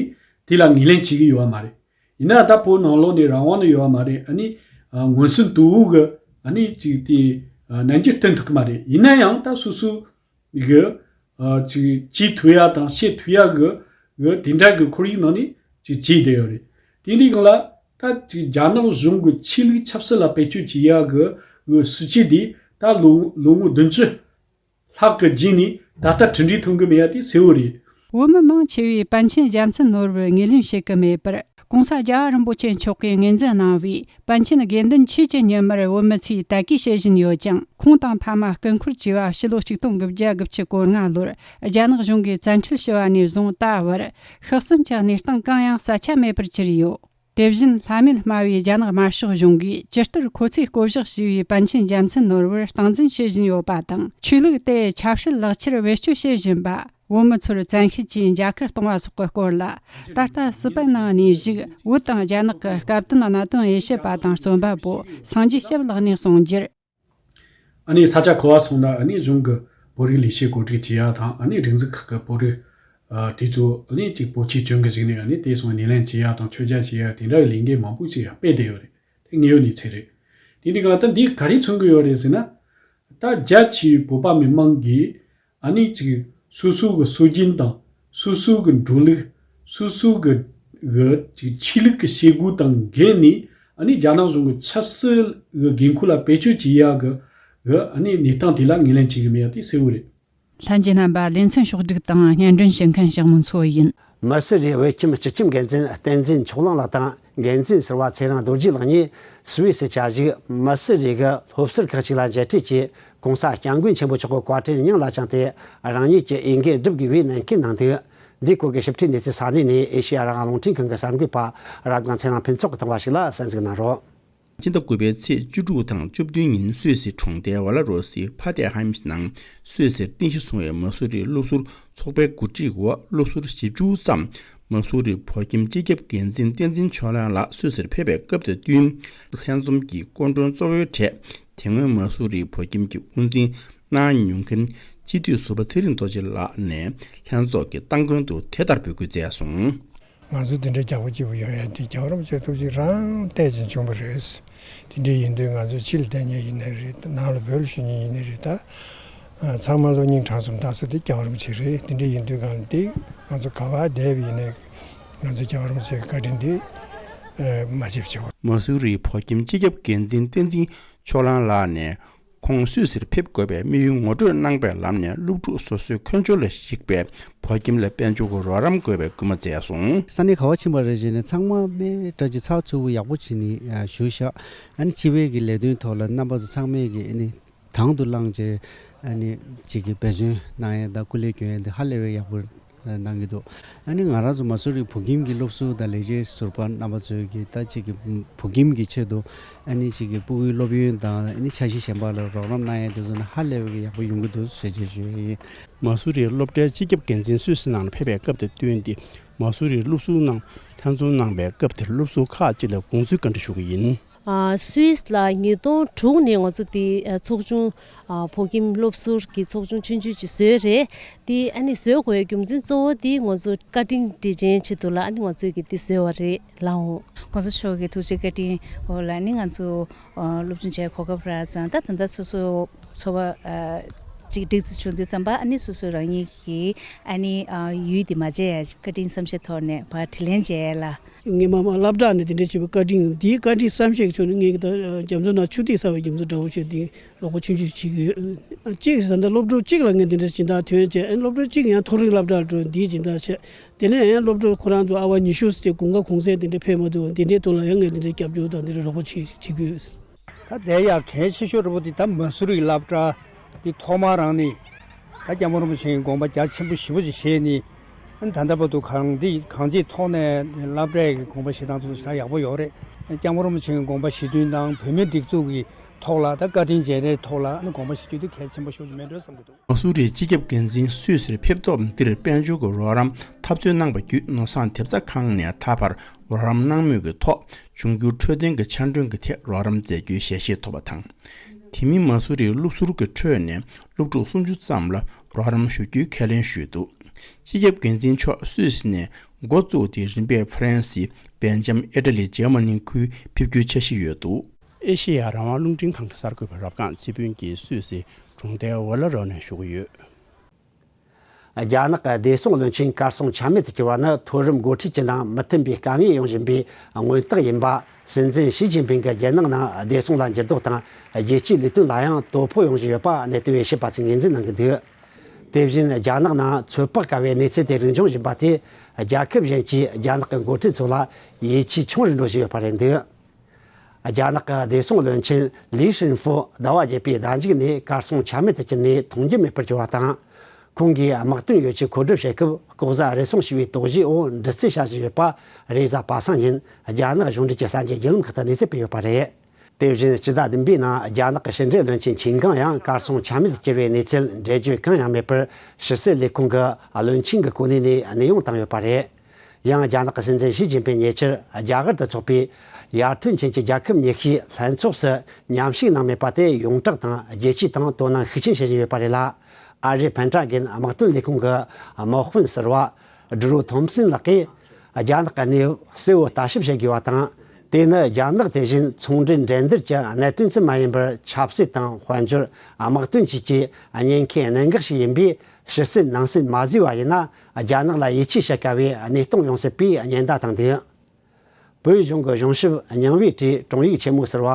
དེ་ལ་ངོས་ལེན་བྱེད་ཀྱི་ཡོད་པ་མ་རེད། ཡིན་ན་ད་བོད་ནང་ལོགས་ནས་རང་དབང་ནི་ཡོད་པ་མ་རེད། ཨ་ནི་ཨ་མངོན་སུམ་དུ་བོ་གི་ཨ་ནི་ཅིག་དེ་ཨ་ནན་གྱིས་སྟོན་ཐུབ་ཀྱི་མ་རེད། ཡིན་ན་ཡང་ད་སོ་སོ་གི་ཨ་ཅིག་བྱེད་ཐུབ་ཡ་དང་བཤད་ཐུབ་ཡ་གི་གི་དེ་འདྲ་གི་ཁོར་ཡུག་ནང་ནས་ཅིག་བྱས་བསྡད་ཡོད་རེད། དེ་འདྲའི་སྒང་ལ་ད་ཅིག་རྒྱ་ནག་གཞུང་གི་ཆོས་ལུགས་ཆབ་སྲིད་ལ་བེད་སྤྱོད་བྱེད་ཡ་གི་གི་སྲིད་བྱུས་དེ་ད་ལོ་ལོ་ངོ་བདུན་ཅུ་ལྷག་གི་རྗེས་ནས་ད་ལྟ་གྲུབ་འབྲས་ཐོན་གི་མེད་ཡ་དེ་གསལ་བོ་རེད། བོད་མི་མང་ཆེ་བས་པཎ་ཆེན་རྒྱལ་མཚན་ནོར་བུར་ངོས་ལེན་བྱེད་ཀྱི་མེད་པར། ྋགོང་ས་རྒྱལ་བ་རིན་པོ་ཆེ་མཆོག་གིས་ངོས་འཛིན་གནང་བའི་པཎ་ཆེན་དགེ་འདུན་ཆོས་ཀྱི་ཉི་མར་བོད་མི་ཚོས་དད་གུས་བྱེད་བཞིན་ཡོད་ཀྱང་། ཁོང་དང་ཕ་མ་སྐུ་འཁོར་བཅས་པ་ཕྱི་ལོ་ཆིག་སྟོང་དགུ་བརྒྱ་དགུ་བཅུ་གོ་ལྔ་ལོར་རྒྱ་ནག་གཞུང་གིས་བཙན་ཁྲིད་བྱས་པ་ནས་བཟུང་ད་བར་ཤི་གསོན་གྱི་གནས་སྟངས་གང་ཡང་གསལ་ཆ་མེད་པར་གྱུར་ཡོད། དེ་བཞིན་ལྷ་མེད་སྨྲ་བའི་རྒྱ་ནག་དམར་ཤོག་གཞུང་གིས་ཇི་ལྟར་ཁོ་ཚོས་བསྐོ་གཞག་བྱས་པའི་པཎ་ཆེན་རྒྱལ་མཚན་ནོར་བུར་སྟངས་འཛིན་བྱེད་བཞིན་ཡོད་པ་དང་། ཆོས་ལུགས་དེ་ཆབ་སྲིད་ལག་ཆར་བེད་སྤྱོད་བྱེད་བཞིན་པ། བོད་མི་ཚོར་བཙན་ཤེད་ཀྱིས་མཇལ་ཁ་གཏོང་བ་སོགས་ཀྱི་སྐོར་ལ། ད་ལྟ་སྲིད་པ་ནང་གནས་བཞུགས་བོད་དང་རྒྱ་ནག་གི་སྐབས་དོན་གནད་དོན་དབྱེ་ཞིབ་པ་དང་རྩོམ་པ་པོ་སངས་རྒྱས་ཞབས་ལགས་ནས་གསུངས་རྒྱུར། ཨ་ནི་ས་ཆ་ག་པར་སོང་ན་ཨ་ནི་གཞུང་གི་བོད་རིགས་ལས་བྱེད་གོ་སྒྲིག་བྱེད་ཡ་དང་། ཨ་ནི་སྒྲིག་འཛུགས་ཁག་གི་བོད་རིགས་ཨ་དེ་ཚོ་ཨ་ནི་ཅིག་བོད་ཆས་གྱོན་གི་བཞུགས་ནས་ཨ་ནི་དེ་སོང་སྣེ་ལེན་བྱེད་ཡ་དང་མཆོད་མཇལ་བྱེད་ཡ་དེ་འདྲ་གི་ལས་འགུལ་མང་པོ་ཅིག་ཡང་སྤེལ་བསྡད་ཡོད་རེད། དེ་དངོས་ཡོད་གནས་ཚུལ་རེད། དེ་འདི་ག་ད་འདི་ག་རེ་མཚོན་གི་ཡོད་རེད་ཟེར་ན། ད་རྒྱ་ཆེའི་བོད་པ་མི་མང་གིས་ཨ་ནི་ཅིག་སོ་སོ་གི་སྲོལ་རྒྱུན་དང་སོ་སོ་གི་འགྲོ་ལུགས། སོ་སོ་གི་གི་ཅིག་ཆོས་ལུགས་ཀྱི་བྱེད་སྒོ་དང་འགལ་ནས་ཨ་ནི་རྒྱ་ནག་གཞུང་གི་ཆབ་སྲིད་གི་དགོས་མཁོ་ལ་བེད་སྤྱོད་བྱེད་ཡ་གི་གི་ཨ་ནི་གནས་སྟངས་དེ་ལ་ངོས་ལེན་བྱེད་གི་མེད་ཡ་དེ་གསལ་བོ་རེད། ལྷན་རྒྱས་རྣམ་པ། ལེ་ཚན་ཕྱོགས་བསྒྲིགས་དང་སྙན་སྒྲོན་ཞུ་མཁན་ཞྭ་མོ་མཚོ་ཡིན། མི་སི་རིའི་བོད་ཁྱིམ་སྤྱི་ཁྱབ་འགན་འཛིན་བསྟན་འཛིན་ཕྱོགས་གླང་ལགས་དང་འགན་འཛིན་ཟུར་པ་ཚེ་རིང་རྡོ་རྗེ་ལགས་གཉིས་སུད་སི་བཅའ་བཞུགས་མི་སི་རི་གི་སློབ་ཟུར་ཁག་ཅིག་ལ་མཇལ་འཕྲད་ཀྱིས་༸གོང་ས་༸སྐྱབས་མགོན་ཆེན་པོ་མཆོག་གི་བཀའ་དྲིན་སྙིང་ལ་བཅངས་ཏེ་རང་ཉིད་ཀྱི་འོས་འགན་སྒྲུབ་དགོས་པའི་ནན་སྐུལ་གནང་འདུག་འདིའི་སྐོར་གྱི་ཞིབ་ཕྲའི་གནས་ཚུལ་ས་གནས་ནས་ཨེ་ཤེ་ཡ་རང་དབང་རླུང་འཕྲིན་ཁང་གི་གསར་འགོད་པ་རབ་སྒང་ཚེ་རིང་ཕུན་ཚོགས་ཀྱིས་བཏང་བ་ཞིག་ལ་གསན་གཟིགས་གནང་རོགས། སྤྱི་ཟླ་དགུ་པའི་ཚེས་བཅུ་དྲུག་དང་བཅུ་བདུན་ཉིན་སུད་སི་གྲོང་རྡལ་ཝ་ལ་རོ་སི་ཕ་ཏེ་ཧེམ་ནང་སུད་སིར་རྟེན་གཞི་བཟུང་བའི་མ་སུ་རིའི་སློབ་ཟུར་ཚོགས་པའི་གོ་སྒྲིག་འོག་སློབ་ཟུར་བཞི་བཅུ་ཙམ་མ་སུ་རིའི་བོད་ཁྱིམ་སྤྱི་ཁྱབ་འགན་འཛིན་བསྟན་འཛིན་ཕྱོགས་གླང་ལགས་སུད་སིར་ཕེབས་པའི་སྐབས་དང་བསྟུན། ལྷན་འཛོམས་ཀྱི་སྐུ་མགྲོན་གཙོ་བོའི་གྲས་དེ་སྔོན་མ་སུ་རིའི་བོད་ཁྱིམ་གྱི་དབུ་འཛིན་གནང་མྱོང་མཁན་སྤྱི་འཐུས་ཟུར་པ་ཚེ་རིང་རྡོ་རྗེ་ལགས་ནས་ལྷན་ཚོགས་ཀྱི་སྟ་གོན་དུ་དེ་ལྟར་འབོད་སྐུལ་མཛད་སོང་། ང་ཚོ་འདི་འདྲའི་རྒྱགས་པ་སྐྱིད་པོ་ཡོང་ཡ་དེ་རྒྱལ་བ་རིན་པོ་ཆེའི་ཐུགས་རྗེ་རང་བལྟས་ཙམ་བྱུང་བ་རེད། དེ་འདྲ་ཡིན་དུས་ང་ཚོ་ཕྱི་ལ་བསྡད་མཁན་ཡིན་ནའི་རེད། ནང་ལ་བོད་ལ་བཞུགས་མཁན་ཡིན་ནའི་རེད། ད་ཚང་མ་བློ་སྙིང་བྲང་གསུམ་བཏང་ས་དེ་རྒྱལ་བ་རིན་པོ་ཆེ་རེད། དེ་འདྲ་ཡིན་དུས་གང་དེ་ང་ཚོ་ག་བ་བསྡད་པ་ཡིན་ནའི་ང་ཚོ་རྒྱལ་བ་རིན་པོ་ཆེའི་བཀའ་དྲིན་དེ་མ་བརྗེད་པ་བྱེད་དགོས། མ་སུ་རིའི་བོད་ཁྱིམ་སྤྱི་ཁྱབ་འགན་འཛིན་བསྟན་འཛིན་ཕྱོགས་གླང་ལགས་ནས། ཁོང་སུད་སིར་ཕེབས་དགོས་པའི་དམིགས་ཡུལ་ངོ་སྤྲོད་གནང་པའི་ལམ་ནས་སློབ་ཕྲུག་སོ་སོའི་འཁོས་འབྱོར་ལ་གཞིགས་པའི་བོད་ཁྱིམ་ལ་དཔལ་འབྱོར་གྱི་རོགས་རམ་དགོས་པའི་སྐུལ་མ་མཛད་སོང་། ས་གནས་ག་བ་ཕྱིན་པ་རེད་ཟེར་ནས་ཚང་མ་དཔེ་བཀྲ་ཤིས་ཚགས་ཚུད་པོ་ཡག་པོ་བྱས་ནས་ཨ་བཞུགས་ཤག་ཨ་ནི་སྤྱི་པའི་གི་ལས་དོན་ཐོག་ལ་རྣམ་པ་ཚོ་ཚང་མས་གི་ཨ་ནི་དང་དུ་བླངས་བྱས་ཨ་ནི་གཅིག་གི་འབད་བརྩོན་གནང་ཡས་དང་སྐུ་ལས་སྐྱོན་ཡས་འདི་ཧ་ལས་པའི་ཡག་པོ་གནང་གི་འདུག་ཨ་ནི་ང་རང་ཚོ་མ་སུ་རི་བོད་ཁྱིམ་གྱི་སློབ་ཟུར་དང་ལས་བྱེད་ཟུར་པ་རྣམ་པ་ཚོས་ཀྱི་ད་ཅིག་གི་བོད་ཁྱིམ་གྱི་ཆེད་དུ་ཨ་ནི་ཅིག་གི་སྤུ་གུའི་སློབ་ཡོན་དང་ཨ་ནི་འཆར་གཞི་གཞན་པ་ལ་རོགས་རམ་གནང་ཡས་དེ་ཚོ་ནི་ཧ་ལས་པའི་ཡག་པོ་ཡོང་གི་འདུག་ཟེར་བརྗོད་ཞུ་ཡས་ཡིན། མ་སུ་རིའི་སློབ་གྲྭའི་སྤྱི་ཁྱབ་འགན་འཛིན་སུད་སི་ནང་ལ་ཕེབས་པའི་སྐབས་དང་བསྟུན་ཏེ་མ་སུ་རིའི་སློབ་ཟུར་རྣམས་ལྷན་འཛོམས་གནང་བའི་སྐབས་དེར་སློབ་ཟུར་ཁག་ཅིག་ལ་དགོངས་ཚུལ་བཀའ་འདྲི་ཞུ་གི་ཡིན། ཨ། སུད་སི་ལ་ཉིས་སྟོང་དྲུག་ནས་ང་ཚོ་དེ་ཨ་ཚོགས་ཆུང་ཨ་བོད་ཁྱིམ་སློབ་ཟུར་གྱི་ཚོགས་ཆུང་ཆུང་ཆུང་ཅིག་བཟོས་རེད། དེ་ཨ་ནི་བཟོས་དགོས་རྒྱུ་མཚན་གཙོ་བོ་དེ་ང་ཚོ་བཀའ་དྲིན་དྲི་བྱའི་ཆེད་དུ་ལ་ཨ་ནི་ང་ཚོས་ཀྱི་དེ་བཟོས་པ་རེད་ལགས་འོང་། ༸གོང་ས་མཆོག་གི་ཐུགས་རྗེ་བཀའ་དྲིན་འོག་ལ་ནི་ང་ཚོ་ཨ་སློབ་སྦྱོང་བྱེད་གོ་སྐབས་རག་ཙང་ད་ད་ལྟ་སོ་སོ་འཚོ་བ་ཨ་ཅིག་སྒྲིག་འཛུགས་བྱུང་དུས་ཙམ་པ་ཨ་ནི་སོ་སོ་རང་ཉིད་ཀྱི་ཨ་ནི་ཨ་ཡུལ་དེ་མ་བརྗེད་ཡ་བཀའ་དྲིན་བསམ་ཤེས་ཐོག་ནས་ཕར་དྲིན་ལན་འཇལ་ཡ་ལ། ངས་མ་མ་སློབ་གྲྭ་ནས་དེ་འདྲ་བྱས་པའི་བཀའ་དྲིན་ཡོད། དེའི་བཀའ་དྲིན་བསམ་ཤེས་ཀྱི་ཕྱོགས་ནས་ངས་ད་རྒྱ་མཚོ་ནང་ཆུ་ཐིགས་བསགས་པའི་རྒྱུ་མཚན་འདྲ་བོ་བྱས་དེ་རོགས་པ་ཆུང་ཆུང་བྱེད་ཀྱི་ཡོད། གཅིག་ཟེར་ན་སློབ་ཕྲུག་གཅིག་ལ་ངས་དེ་འདྲ་སྦྱིན་བདག་ཐོན་བྱས་སློབ་ཕྲུག་གཅིག་ཡང་མཐོ་རིམ་སློབ་གྲྭར་འགྲོ་འདིའི་སྦྱིན་བདག་བྱས། དེ་ནས་ཡང་སློབ་ཕྲུག་ཁོ་རང་ཚོ་ཨ་བ་ཉི་ཤུ་ཙམ་དགུན་ཁ་གུང་སེང་དེ་འདྲ་ཕེབས་མ་ཐུབ་པ་དེ་འདྲའི་ཐོག་ལ་ཡང་ངས་དེ་འདྲའི་སྐྱབས་བཅོལ་དང་དེ་འདྲའི་རོགས་པ་བྱེད་བྱེད་ཀྱི་ཡོད། ད་དེ་ཡང་གལ་ཆེ་ཤོས་རེད་པོ་དེ་ད་མ་སུ་རིའི་སློབ་གྲྭ་དེ་ཐོག་མར་རང་ནས་ད་སྐྱབས་མགོན་རིན་པོ་ཆེའི་དགོངས་པ་རྒྱ་ཆེན་པོ་ཞེ་པོ་ཅིག་བཞེས་ནས་ད་ལྟ་བར་དུ་གང་དེ་གང་ཅིའི་ཐོག་ནས་སློབ་གྲྭའི་དགོངས་པ་བཞེས་སྟངས་དེ་ཚོ་ཞེ་དྲག་ཡག་པོ་ཡོད་རེད། སྐྱབས་མགོན་རིན་པོ་ཆེའི་དགོངས་པ་བཞེས་དོན་དང་བོད་མིའི་སྒྲིག་འཛུགས་ཀྱི་ཐོག་ལ་ད་བཀའ་དྲིན་འཇལ་རེས་ཐོག་ལ་ཨ་ནི་དགོངས་པ་བཞེས་རྒྱུ་དེ་གལ་ཆེན་པོ་ཞེ་པོ་ཅིག་མེད་འགྲོ་བསམ་གྱི་འདུག་མ་སུ་རིའི་སྤྱི་ཁྱབ་འགན་འཛིན་སུད་སིར་ཕེབས་ཐོག་འདིར་དཔལ་འབྱོར་གྱི་རོགས་རམ་འཐབ་རྩོད་གནང་བ་བརྒྱུད་ནོར་བཟང་ཐེབས་རྩ་ཁང་ནས་ད་བར་རོགས་རམ་གནང་མུས་ཀྱི་ཐོག་འབྱུང་འགྱུར་འཕྲོད་བསྟེན་གྱི་ཆ་འདོན་གྱི་ཐད་རོགས་རམ་མཛད་རྒྱུའི་ཞལ་བཞེས་ཐོབ་པ་དང་། དེ་མིན་མ་སུ་རིའི་སློབ་ཟུར་གྱི་ཁྲོད་ནས་སློབ་ཕྲུག་སུམ་ཅུ་ཙམ་ལ་རོགས་རམ་ཞུ་རྒྱུའི་ཁས་ལེན་ཞུས་འདུག་སྤྱི་ཁྱབ་འགན་འཛིན་མཆོག་སུད་སི་ནས་འགོ་བཙུགས་ཏེ་རིམ་པས་ཧྥ་རན་སི། སྦེལ་ཇམ། ཨི་ཊ་ལི། འཇར་མ་ནི་ཁུལ་ཕེབས་རྒྱུའི་འཆར་གཞི་ཡོད་འདུག་ཨེ་ཤེ་ཡ་རང་དབང་རླུང་འཕྲིན་ཁང་གི་གསར་འགོད་པ་རབ་སྒང་ཚེ་ཕུན་གྱིས་སུད་སི་གྲོང་རྡལ་ཝ་ལ་རོ་ནས་ཞུ་གི་ཡོད། རྒྱ་ནག་གི་བདེ་སྲུང་བློན་ཆེན་གར་སོང་ཆ་མེད་དུ་གྱུར་བ་ནི་མཐོ་རིམ་འགོ་ཁྲིད་ཀྱི་ནང་མི་མཐུན་པའི་དཀའ་ངལ་ཡོང་བཞིན་པའི་མངོན་རྟགས་ཡིན་པ། སྲིད་འཛིན་ཞི་ཅིན་ཕིང་གི་རྒྱལ་ནང་ནང་བདེ་སྲུང་ལ་འགྱུར་ལྡོག་དང་རྒྱལ་སྤྱིའི་ལས་དོན་ལ་ཡང་དོ་ཕོག་ཡོང་བཞིན་ཡོད་པ་གནད་དོན་དབྱེ་ཞིབ་པ་ཚོས་ངོས་འཛིན་གནང་གི་འདུག་དེ་བཞིན་རྒྱ་ནག་ནང་ཚོད་དཔག་དཀའ་བའི་གནས་ཚུལ་དེ་རིགས་འབྱུང་བཞིན་པ་དེས་རྒྱལ་ཁབ་གཞན་གྱིས་རྒྱ་ནག་གི་འགོ་ཁྲིད་ཚོ་ལ་ཡིད་ཆེས་ཆུང་རུ་འགྲོ་བཞིན་ཡོད་པ་རེད་འདུག་རྒྱ་ནག་གི་བདེ་སྲུང་བློན་ཆེན་ལི་ཧྲིན་ཧྥུ་ཟླ་བ་བརྒྱད་པའི་ཟླ་མཇུག་ནས་གར་སོང་ཆ་མེད་དུ་གྱུར་ནས་མཐོང་རྒྱུ་མེད་པར་གྱུར་བ་དང་། ཁོང་གིས་དམག་དོན་ཡོ་ཆས་མཁོ་སྒྲུབ་བྱེད་སྐབས་ལྐོག་ཟ་རུལ་སུངས་བྱས་པའི་དོགས་གཞིའི་འོག་འདྲི་རྩད་བྱ་བཞིན་ཡོད་པ་རེས་གཟའ་པ་སངས་ཉིན་རྒྱ་ནག་གཞུང་འབྲེལ་གྱི་གསར་འགྱུར་བརྒྱུད་ལམ་ཁག་ཏུ་གནས་ཚུལ་སྤེལ་ཡོད་པ་རེད། དེ་བཞིན་སྤྱི་ཟླ་བདུན་པའི་ནང་རྒྱ་ནག་གི་ཕྱི་འབྲེལ་བློན་ཆེན་ཆིན་ཀང་ཡང་གར་སོང་ཆ་མེད་དུ་གྱུར་བའི་གནས་ཚུལ་འགྲེལ་བརྗོད་གང་ཡང་མེད་པར་ཕྱི་སྲིད་ལས་ཁུངས་ཀྱི་བློན་ཆེན་གྱི་གོ་གནས་ནས་གནས་དབྱུང་བཏང་ཡོད་པ་རེད། ཡང་རྒྱ་ནག་གི་སྲིད་འཛིན་ཞི་ཅིན་ཕིང་ཉེ་ཆར་རྒྱ་གར་དུ་འཚོགས་པའི་ཡར་ཐོན་ཅན་གྱི་རྒྱལ་ཁབ་ཉི་ཤུའི་ལྷན་ཚོགས་སུ་མཉམ་ཞུགས་གནང་མེད་པ་དེ་ཡོངས་གྲགས་དང་རྒྱལ་སྤྱིའི་སྟེང་དོ་སྣང་ཤུགས་ཆེན་བྱེད་བཞིན་ཡོད་པ་རེད་ལ། ཨ་རིའི་ཕན་ཊ་གན་དམག་དོན་ལས་ཁུངས་ཀྱི་དམག་དཔོན་ཟུར་པ་ཌྲུ་ཐོམ་སན་ལགས་ཀྱིས་རྒྱ་ནག་གི་གནས་བབ་གསལ་བོ་ལྟ་ཞིབ་བྱེད་དགོས་པ་དང་། དེ་ནི་རྒྱ་ནག་དེ་བཞིན་ཚོང་འབྲེལ་འགྲན་བསྡུར་གྱི་གནད་དོན་ཙམ་མ་ཡིན་པར་ཆབ་སྲིད་དང་དཔལ་འབྱོར། དམག་དོན་བཅས་ཀྱི་ཉེན་ཁའི་གནད་འགག་ཞིག་ཡིན་པས། ཕྱི་སྲིད་ནང་སྲིད་མ་བཟོས་པ་ཡིན་ན་རྒྱ་ནག་ལ་ཡིད་ཆེས་བྱེད་དཀའ་བའི་གནས་སྟངས་ཡོང་སྲིད་པའི་ཉེན་བརྡ་བཏང་འདུག་བོད་གཞུང་གི་གཞུང་ཞབས་རྙིང་བའི་གྲས་དྲུང་ཡིག་ཆེན་མོ་ཟུར་པ་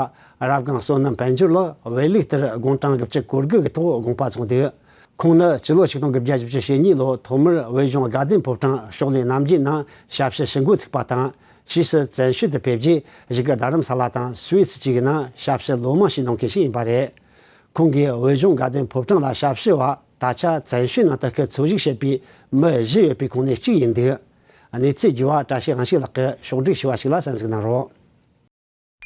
རབ་སྒང་བསོད་ནམས་དཔལ་འབྱོར་ལགས་བོད་ལུགས་ལྟར་དགུང་གྲངས་དགུ་བཅུ་གོ་དགུ་གི་ཐོག་དགོངས་པ་རྫོགས་འདུག་ཁོང་ནི་སྤྱི་ལོ་ཆིག་སྟོང་དགུ་བརྒྱ་བཞི་བཅུ་ཞེ་གཉིས་ལོར་ཐོག་མར་བོད་གཞུང་དགའ་ལྡན་ཕོ་བྲང་ཕྱོགས་ལས་རྣམ་རྒྱལ་ནང་ཞབས་ཞུ་ཞུ་འགོ་ཚུགས་པ་དང་། ཕྱིས་སུ་བཙན་བྱོལ་དུ་ཕེབས་རྗེས་གཞིས་ཀ་རྡ་རམ་ས་ལ་དང་སུད་སི་བཅས་ཀྱི་ནང་ཞབས་ཞུ་ལོ་མང་བྱས་གནང་མཁན་ཞིག་ཡིན་པ་རེད། ཁོང་གིས་བོད་གཞུང་དགའ་ལྡན་ཕོ་བྲང་ལ་ཞབས་ཞུ་བ་ད་ཆ་བཙན་བྱོལ་ནང་དུ་སྐུ་འཚོ་བཞུགས་བྱེད་པའི་མི་བཞི་ཡོད་པའི་ཁོངས་ནས་གཅིག་ཡིན་འདུག་གནས་ཚུལ་རྒྱས་པ་བཀྲ་ཤིས་དབང་ཕྱུག་ལགས་ཀྱིས་ཕྱོགས་བསྒྲིགས་ཞུས་པ་ཞིག་ལ་གསན་གཟིགས་གནང་རོགས།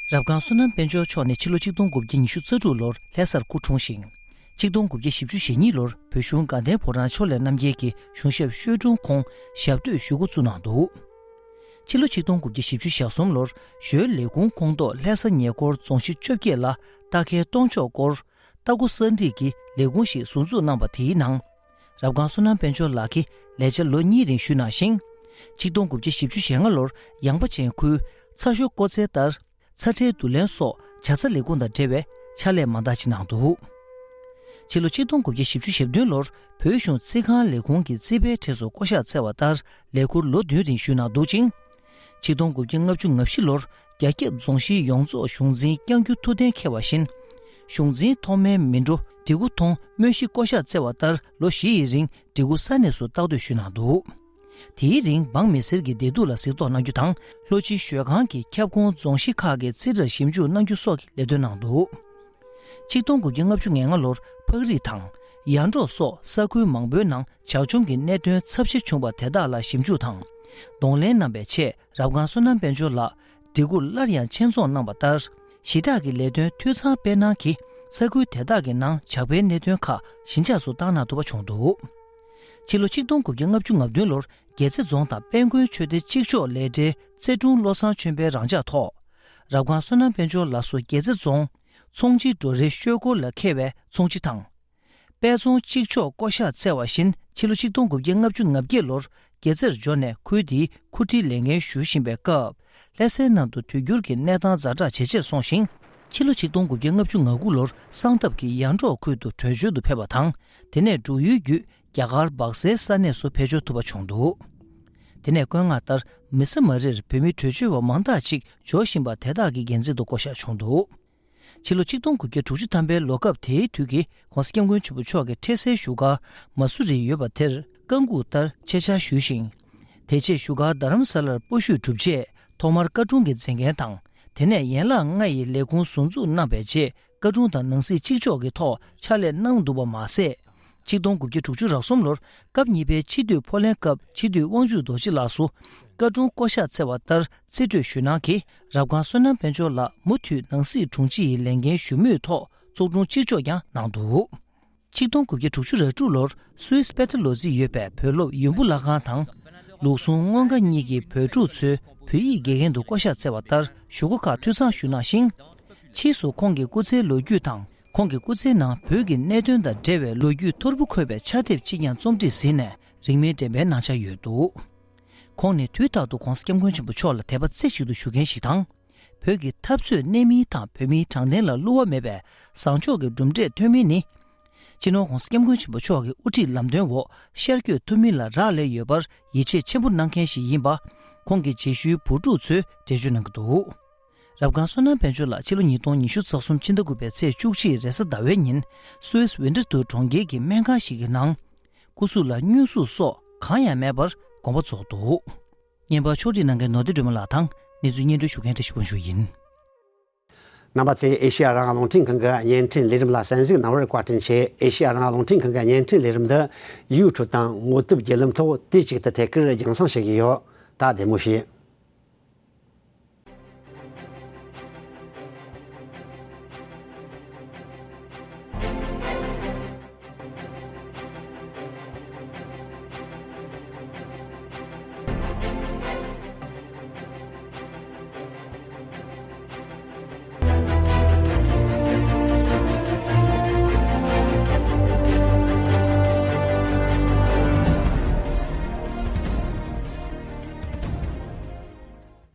རབ་སྒང་བསོད་ནམས་དཔལ་འབྱོར་མཆོག་ནི་ཕྱི་ལོ་ཆིག་སྟོང་དགུ་བརྒྱ་ཉི་ཤུ་རྩ་དྲུག་ལོར་ལྷ་སར་སྐུ་འཁྲུངས་ཤིང་། ཆིག་སྟོང་དགུ་བརྒྱ་བཞི་བཅུ་ཞེ་གཉིས་ལོར་བོད་གཞུང་དགའ་ལྡན་ཕོ་བྲང་ཕྱོགས་ལས་རྣམ་རྒྱལ་གྱི་གཞུང་ཞབས་ཤོད་དྲུང་ཁོངས་ཞབས་སྟོད་ཞུ་འགོ་བཙུགས་གནང་འདུག་ཕྱི་ལོ་ཆིག་སྟོང་དགུ་བརྒྱ་བཞི་བཅུ་ཞེ་གསུམ་ལོར་ཞོལ་ལས་ཁུངས་ཁོངས་གཏོགས་ལྷ་ས་ཉེ་འཁོར་རྫོང་གཞི་བཅོ་བརྒྱད་ལ་རྟ་ཁལ་སྟོང་མཆོག་སྐོར་ལྟ་སྒོ་གསར་སྒྲིག་གི་ལས་ཁུངས་ཤིག་ཟུར་འཛུགས་གནང་བ་དེའི་ནང་། རབ་སྒང་བསོད་ནམས་དཔལ་འབྱོར་ལགས་ཀྱིས་ལས་བྱ་ལོ་གཉིས་རིང་ཞུས་གནང་ཞིང་། ཆིག་སྟོང་དགུ་བརྒྱ་བཞི་བཅུ་ཞེ་ལྔ་ལོར་ཡངས་པ་ཅན་ཁུལ་ཚ་ཞོ་བརྐོ་ཚད་ལྟར་ཚ་ཁྲལ་བསྡུ་ལེན་སོགས་ཇ་ཚ་ལས་ཁུངས་དང་འབྲེལ་བའི་ཕྱག་ལས་མང་དག་ཅིག་གནང་འདུག་ཕྱི་ལོ་ཆིག་སྟོང་དགུ་བརྒྱ་བཞི་བཅུ་ཞེ་བདུན་ལོར་བོད་གཞུང་རྩིས་ཁང་ལས་ཁུངས་ཀྱི་རྩིས་པའི་གྲས་སུ་བསྐོ་གཞག་སྩལ་བ་ལྟར་ལས་འཁུར་ལོ་བདུན་རིང་ཞུས་གནང་འདུག་ཅིང་། ཆིག་སྟོང་དགུ་བརྒྱ་ལྔ་བཅུ་ང་བཞི་ལོར་རྒྱ་ཁྱབ་རྫོང་གཞིའི་ཡོངས་རྫོགས་གཞུང་འཛིན་བསྐྱང་རྒྱུ་ཐུགས་གཏན་འཁེལ་བ་བཞིན། གཞུང་འཛིན་ཐོག་མའི་མི་འགྲོ་འབྲི་གུ་མཐོང་སྨོས་གཞི་བསྐོ་གཞག་སྩལ་བ་ལྟར་ལོ་བཞི་ཡི་རིང་འབྲི་གུ་ས་གནས་སུ་ལྟ་རྟོག་ཞུས་གནང་འདུག་དེའི་རིང་འབངས་མི་སེར་གྱི་བདེ་སྡུག་ལ་གཟིགས་རྟོག་གནང་རྒྱུ་དང་། ལྷོ་སྤྱི་ཞོལ་ཁང་གི་ཁྱབ་ཁོངས་རྫོང་གཞི་ཁག་གི་རྩིས་ཁྲར་ཞིབ་འཇུག་གནང་རྒྱུ་སོགས་ཀྱི་ལས་དོན་གནང་འདུག་ཆིག་སྟོང་དགུ་བརྒྱ་ལྔ་བཅུ་ང་ལྔ་ལོར་ཕག་རི་དང་ཡར་འབྲོག་སོགས་ས་ཁུལ་མང་པོའི་ནང་ཇག་བཅོམ་གྱི་གནད་དོན་ཚབས་ཆེ་བྱུང་བ་དེ་དག་ལ་ཞིབ་འཇུག་དང་གདོང་ལེན་གནང་བའི་ཆེད། རབ་སྒང་བསོད་ནམས་དཔལ་འབྱོར་ལགས་སྒྲིག་གུ་སླར་ཡང་ཆེད་རྫོང་གནང་བ་ལྟར། ཞི་དྲག་གི་ལས་དོན་འཐུས་ཚང་སྤེལ་གནང་གིས་ས་ཁུལ་དེ་དག་གི་ནང་ཇག་པའི་གནད་དོན་ཁག་ཞི་འཇགས་སུ་བཏང་གནང་ཐུབ་པ་བྱུང་འདུག་ཕྱི་ལོ་ཆིག་སྟོང་དགུ་བརྒྱ་ལྔ་བཅུ་ང་བདུན་ལོར་རྒྱལ་རྩེ་རྫོང་དང་དཔལ་མགོན་ཆོས་སྡེ་གཅིག་ལྕོགས་ལས་གྲྭའི་རྩེ་དྲུང་བློ་བཟང་ཆོས་འཕེལ་རང་འཇགས་ཐོག་རབ་སྒང་བསོད་ནམས་དཔལ་འབྱོར་ལགས་སུ་རྒྱལ་རྩེ་རྫོང་ཚོང་སྤྱི་འགྲོ་རའི་ཤོད་སྐོར་ལ་འཁེལ་བའི་ཚོང་སྤྱི་དང་། དཔལ་རྫོང་གཅིག་ལྕོགས་བསྐོ་གཞག་སྩལ་བ་བཞིན་ཕྱི་ལོ་ཆིག་སྟོང་དགུ་བརྒྱ་ལྔ་བཅུ་ང་བརྒྱད་ལོར་རྒྱལ་རྩེར་འབྱོར་ནས་ཁུལ་དེའི་ཁོ་ཁྲིའི་ལས་འགན་ཞུ་བཞིན་པའི་སྐབས། ལྷ་སའི་ནང་དུ་དུས་འགྱུར་གྱི་གནས་སྟངས་ཛ་དྲག་ཇེ་ཆེར་སོང་ཞིང་། ཕྱི་ལོ་ཆིག་སྟོང་དགུ་བརྒྱ་ལྔ་བཅུ་ང་དགུ་ལོར་སང་ཐབ་ཀྱི་ཡར་འབྲོག་ཁུལ་དུ་བྲོས་བྱོལ་དུ་ཕེབས་པ་དང་། དེ་ནས་འབྲུག་ཡུལ་བརྒྱུད་རྒྱ་གར་སྦག་སའི་ས་གནས་སུ་ཕེབས་འབྱོར་ཐུབ་པ་བྱུང་འདུག་དེ་ནས་བཀོད་མངགས་ལྟར་མི་ས་མ་རེར་བོད་མི་བྲོས་བྱོལ་བ་མང་དག་ཅིག་འབྱོར་བཞིན་པ་དེ་དག་གི་འགན་འཛིན་དུ་བསྐོ་གཞག་བྱུང་འདུག་ཕྱི་ལོ་ཆིག་སྟོང་དགུ་བརྒྱ་དྲུག་ཅུ་ཐམ་པའི་ལོ་སྐབས་དེའི་དུས་ཀྱི་༸གོང་ས་༸སྐྱབས་མགོན་ཆེན་པོ་མཆོག་གི་འཁྲིད་སའི་བཞུགས་སྒར་མ་སུ་རིར་ཡོད་པ་དེར་བཀའ་འགུགས་ལྟར་ཆེད་བཅར་ཞུས་ཤིང་། དེ་རྗེས་བཞུགས་སྒར་རྡ་རམ་ས་ལར་སྤོ་བཞུད་གྲུབ་རྗེས་ཐོག་མར་བཀའ་དྲུང་གི་མཛད་འགན་དང་། དེ་ནས་ཡན་ལག་ལྔ་ཡི་ལས་ཁུངས་ཟུར་འཛུགས་གནང་བའི་རྗེས། བཀའ་དྲུང་དང་ནང་སྲིད་གཅིག་ལྕོགས་ཀྱི་ཐོག་ཕྱག་ལས་གནང་འདུག་པ་མ་ཟད། ཆིག་སྟོང་དགུ་བརྒྱ་དྲུག་ཅུ་རེ་གསུམ་ལོར་སྐབས་གཉིས་པའི་སྤྱི་འཐུས་ཕོ་ལྷན་སྐབས་སྤྱི་འཐུས་དབང་ཕྱུག་རྡོ་རྗེ་ལགས་སུ་བཀའ་དྲུང་བསྐོ་གཞག་སྩལ་བ་ལྟར་རྩིས་སྤྲོད་ཞུས་གནང་གིས་རབ་སྒང་བསོད་ནམས་དཔལ་འབྱོར་ལགས་མུ་མཐུད་ནང་སྲིད་དྲུང་ཆེ་ཡི་ལས་འགན་ཞུ་མུས་ཐོག་ཚོགས་དྲུང་གཅིག་ལྕོགས་ཀྱང་གནང་འདུག་ཆིག་སྟོང་དགུ་བརྒྱ་དྲུག་ཅུ་རེ་དྲུག་ལོར་སུད་སི་པེ་ཏྲ་ལོ་ཙི་ཡོད་པའི་བོད་སློབ་ཡོན་པུ་ལྷ་ཁང་དང་། ལུགས་ཟུང་སྔོན་ཁ་གཉིས་ཀྱི་བོད་ཕྲུག་ཚོའི་བོད་ཡིག་དགེ་རྒན་དུ་བསྐོ་གཞག་སྩལ་བ་ལྟར་ཞུ་སྒོ་ཁག་འཐུས་ཚང་ཞུས་གནང་ཞིང་། ཕྱིས་སུ་ཁོང་གི་སྐུ་ཚེའི་ལོ་རྒྱུས་དང་། ཁོང་གི་སྐུ་ཚེའི་ནང་བོད་ཀྱི་གནད་དོན་དང་འབྲེལ་བའི་ལོ་རྒྱུས་ཐོར་བུ་འཁོད་པའི་ཕྱག་དེབ་ཅིག་ཀྱང་རྩོམ་སྒྲིག་ཟིན་ནས་རིང་མིན་འགྲེམས་སྤེལ་གནང་འཆར་ཡོད་འདུག་ཁོང་ནི་དུས་རྟག་ཏུ་༸གོང་ས་༸སྐྱབས་མགོན་ཆེན་པོ་མཆོག་ལ་དད་པ་རྩེ་གཅིག་ཏུ་ཞུ་མཁན་ཞིག་དང་། བོད་ཀྱི་འཐབ་རྩོད་གནད་སྨིན་དང་བོད་མིའི་དྲང་བདེན་ལ་བསླུ་བ་མེད་པའི་བཟང་ཕྱོགས་ཀྱི་གྲུབ་འབྲས་ཐོན་མིན་ནི། སྤྱི་ནོར་༸གོང་ས་༸སྐྱབས་མགོན་ཆེན་པོ་མཆོག་གི་དབུ་ཁྲིད་ལམ་སྟོན་འོག་ཤར་བསྐྱོད་ཐུབ་མིན་ལ་རག་ལས་ཡོད་པར་ཡིད་ཆེས་ཆེན་པོ་གནང་མཁན་ཞིག་ཡིན་པ། ཁོང་གི་རྗེས་ཤུལ་བུ་ཕྲུག་ཚོས་འགྲེལ་བརྗོད་གནང་གི་འདུག་རབ་སྒང་བསོད་ནམས་དཔལ་འབྱོར་ལགས་ཕྱི་ལོ་ཉིས་སྟོང་ཉི་ཤུ་རྩ་གསུམ་ཕྱི་ཟླ་དགུ་པའི་ཚེས་བཅུ་གཅིག་རེས་གཟའ་ཟླ་བའི་ཉིན་སུད་སི་ཝིན་ཊར་ཐུར་གྲོང་ཁྱེར་གྱི་སྨན་ཁང་ཞིག་གི་ནང་སྐུ་གཟུགས་ལ་སྙུན་ཟུག་སོགས་གང་ཡང་མེད་པར་དགོངས་པ་རྫོགས་འདུག་བརྙན་པར་ཕྱོགས་སྒྲིག་གནང་མཁན་ནོར་བདེ་སྒྲོལ་མ་ལགས་དང་གནས་ཚུལ་སྙན་སྒྲོན་ཞུ་མཁན་བཀྲ་ཤིས་དབང་ཕྱུག་ཡིན། རྣམ་པ་ཚོས་ཨེ་ཤེ་ཡ་རང་དབང་རླུང་འཕྲིན་ཁང་གི་བརྙན་འཕྲིན་ལས་རིམ་ལ་གསན་གཟིགས་གནང་བར་བཀའ་དྲིན་ཆེ། ཨེ་ཤེ་ཡ་རང་དབང་རླུང་འཕྲིན་ཁང་གི་བརྙན་འཕྲིན་ལས་རིམ་འདི་ཡུ་ཊུབ་དང་ངོ་དེབ་བརྒྱུད་ལམ་ཐོག་དུས་གཅིག་ཏུ་ཐད་ཀར་རྒྱང་སྲིང་བྱེད་ཀྱི་ཡོད། ད་བདེ་མོ་བྱོས།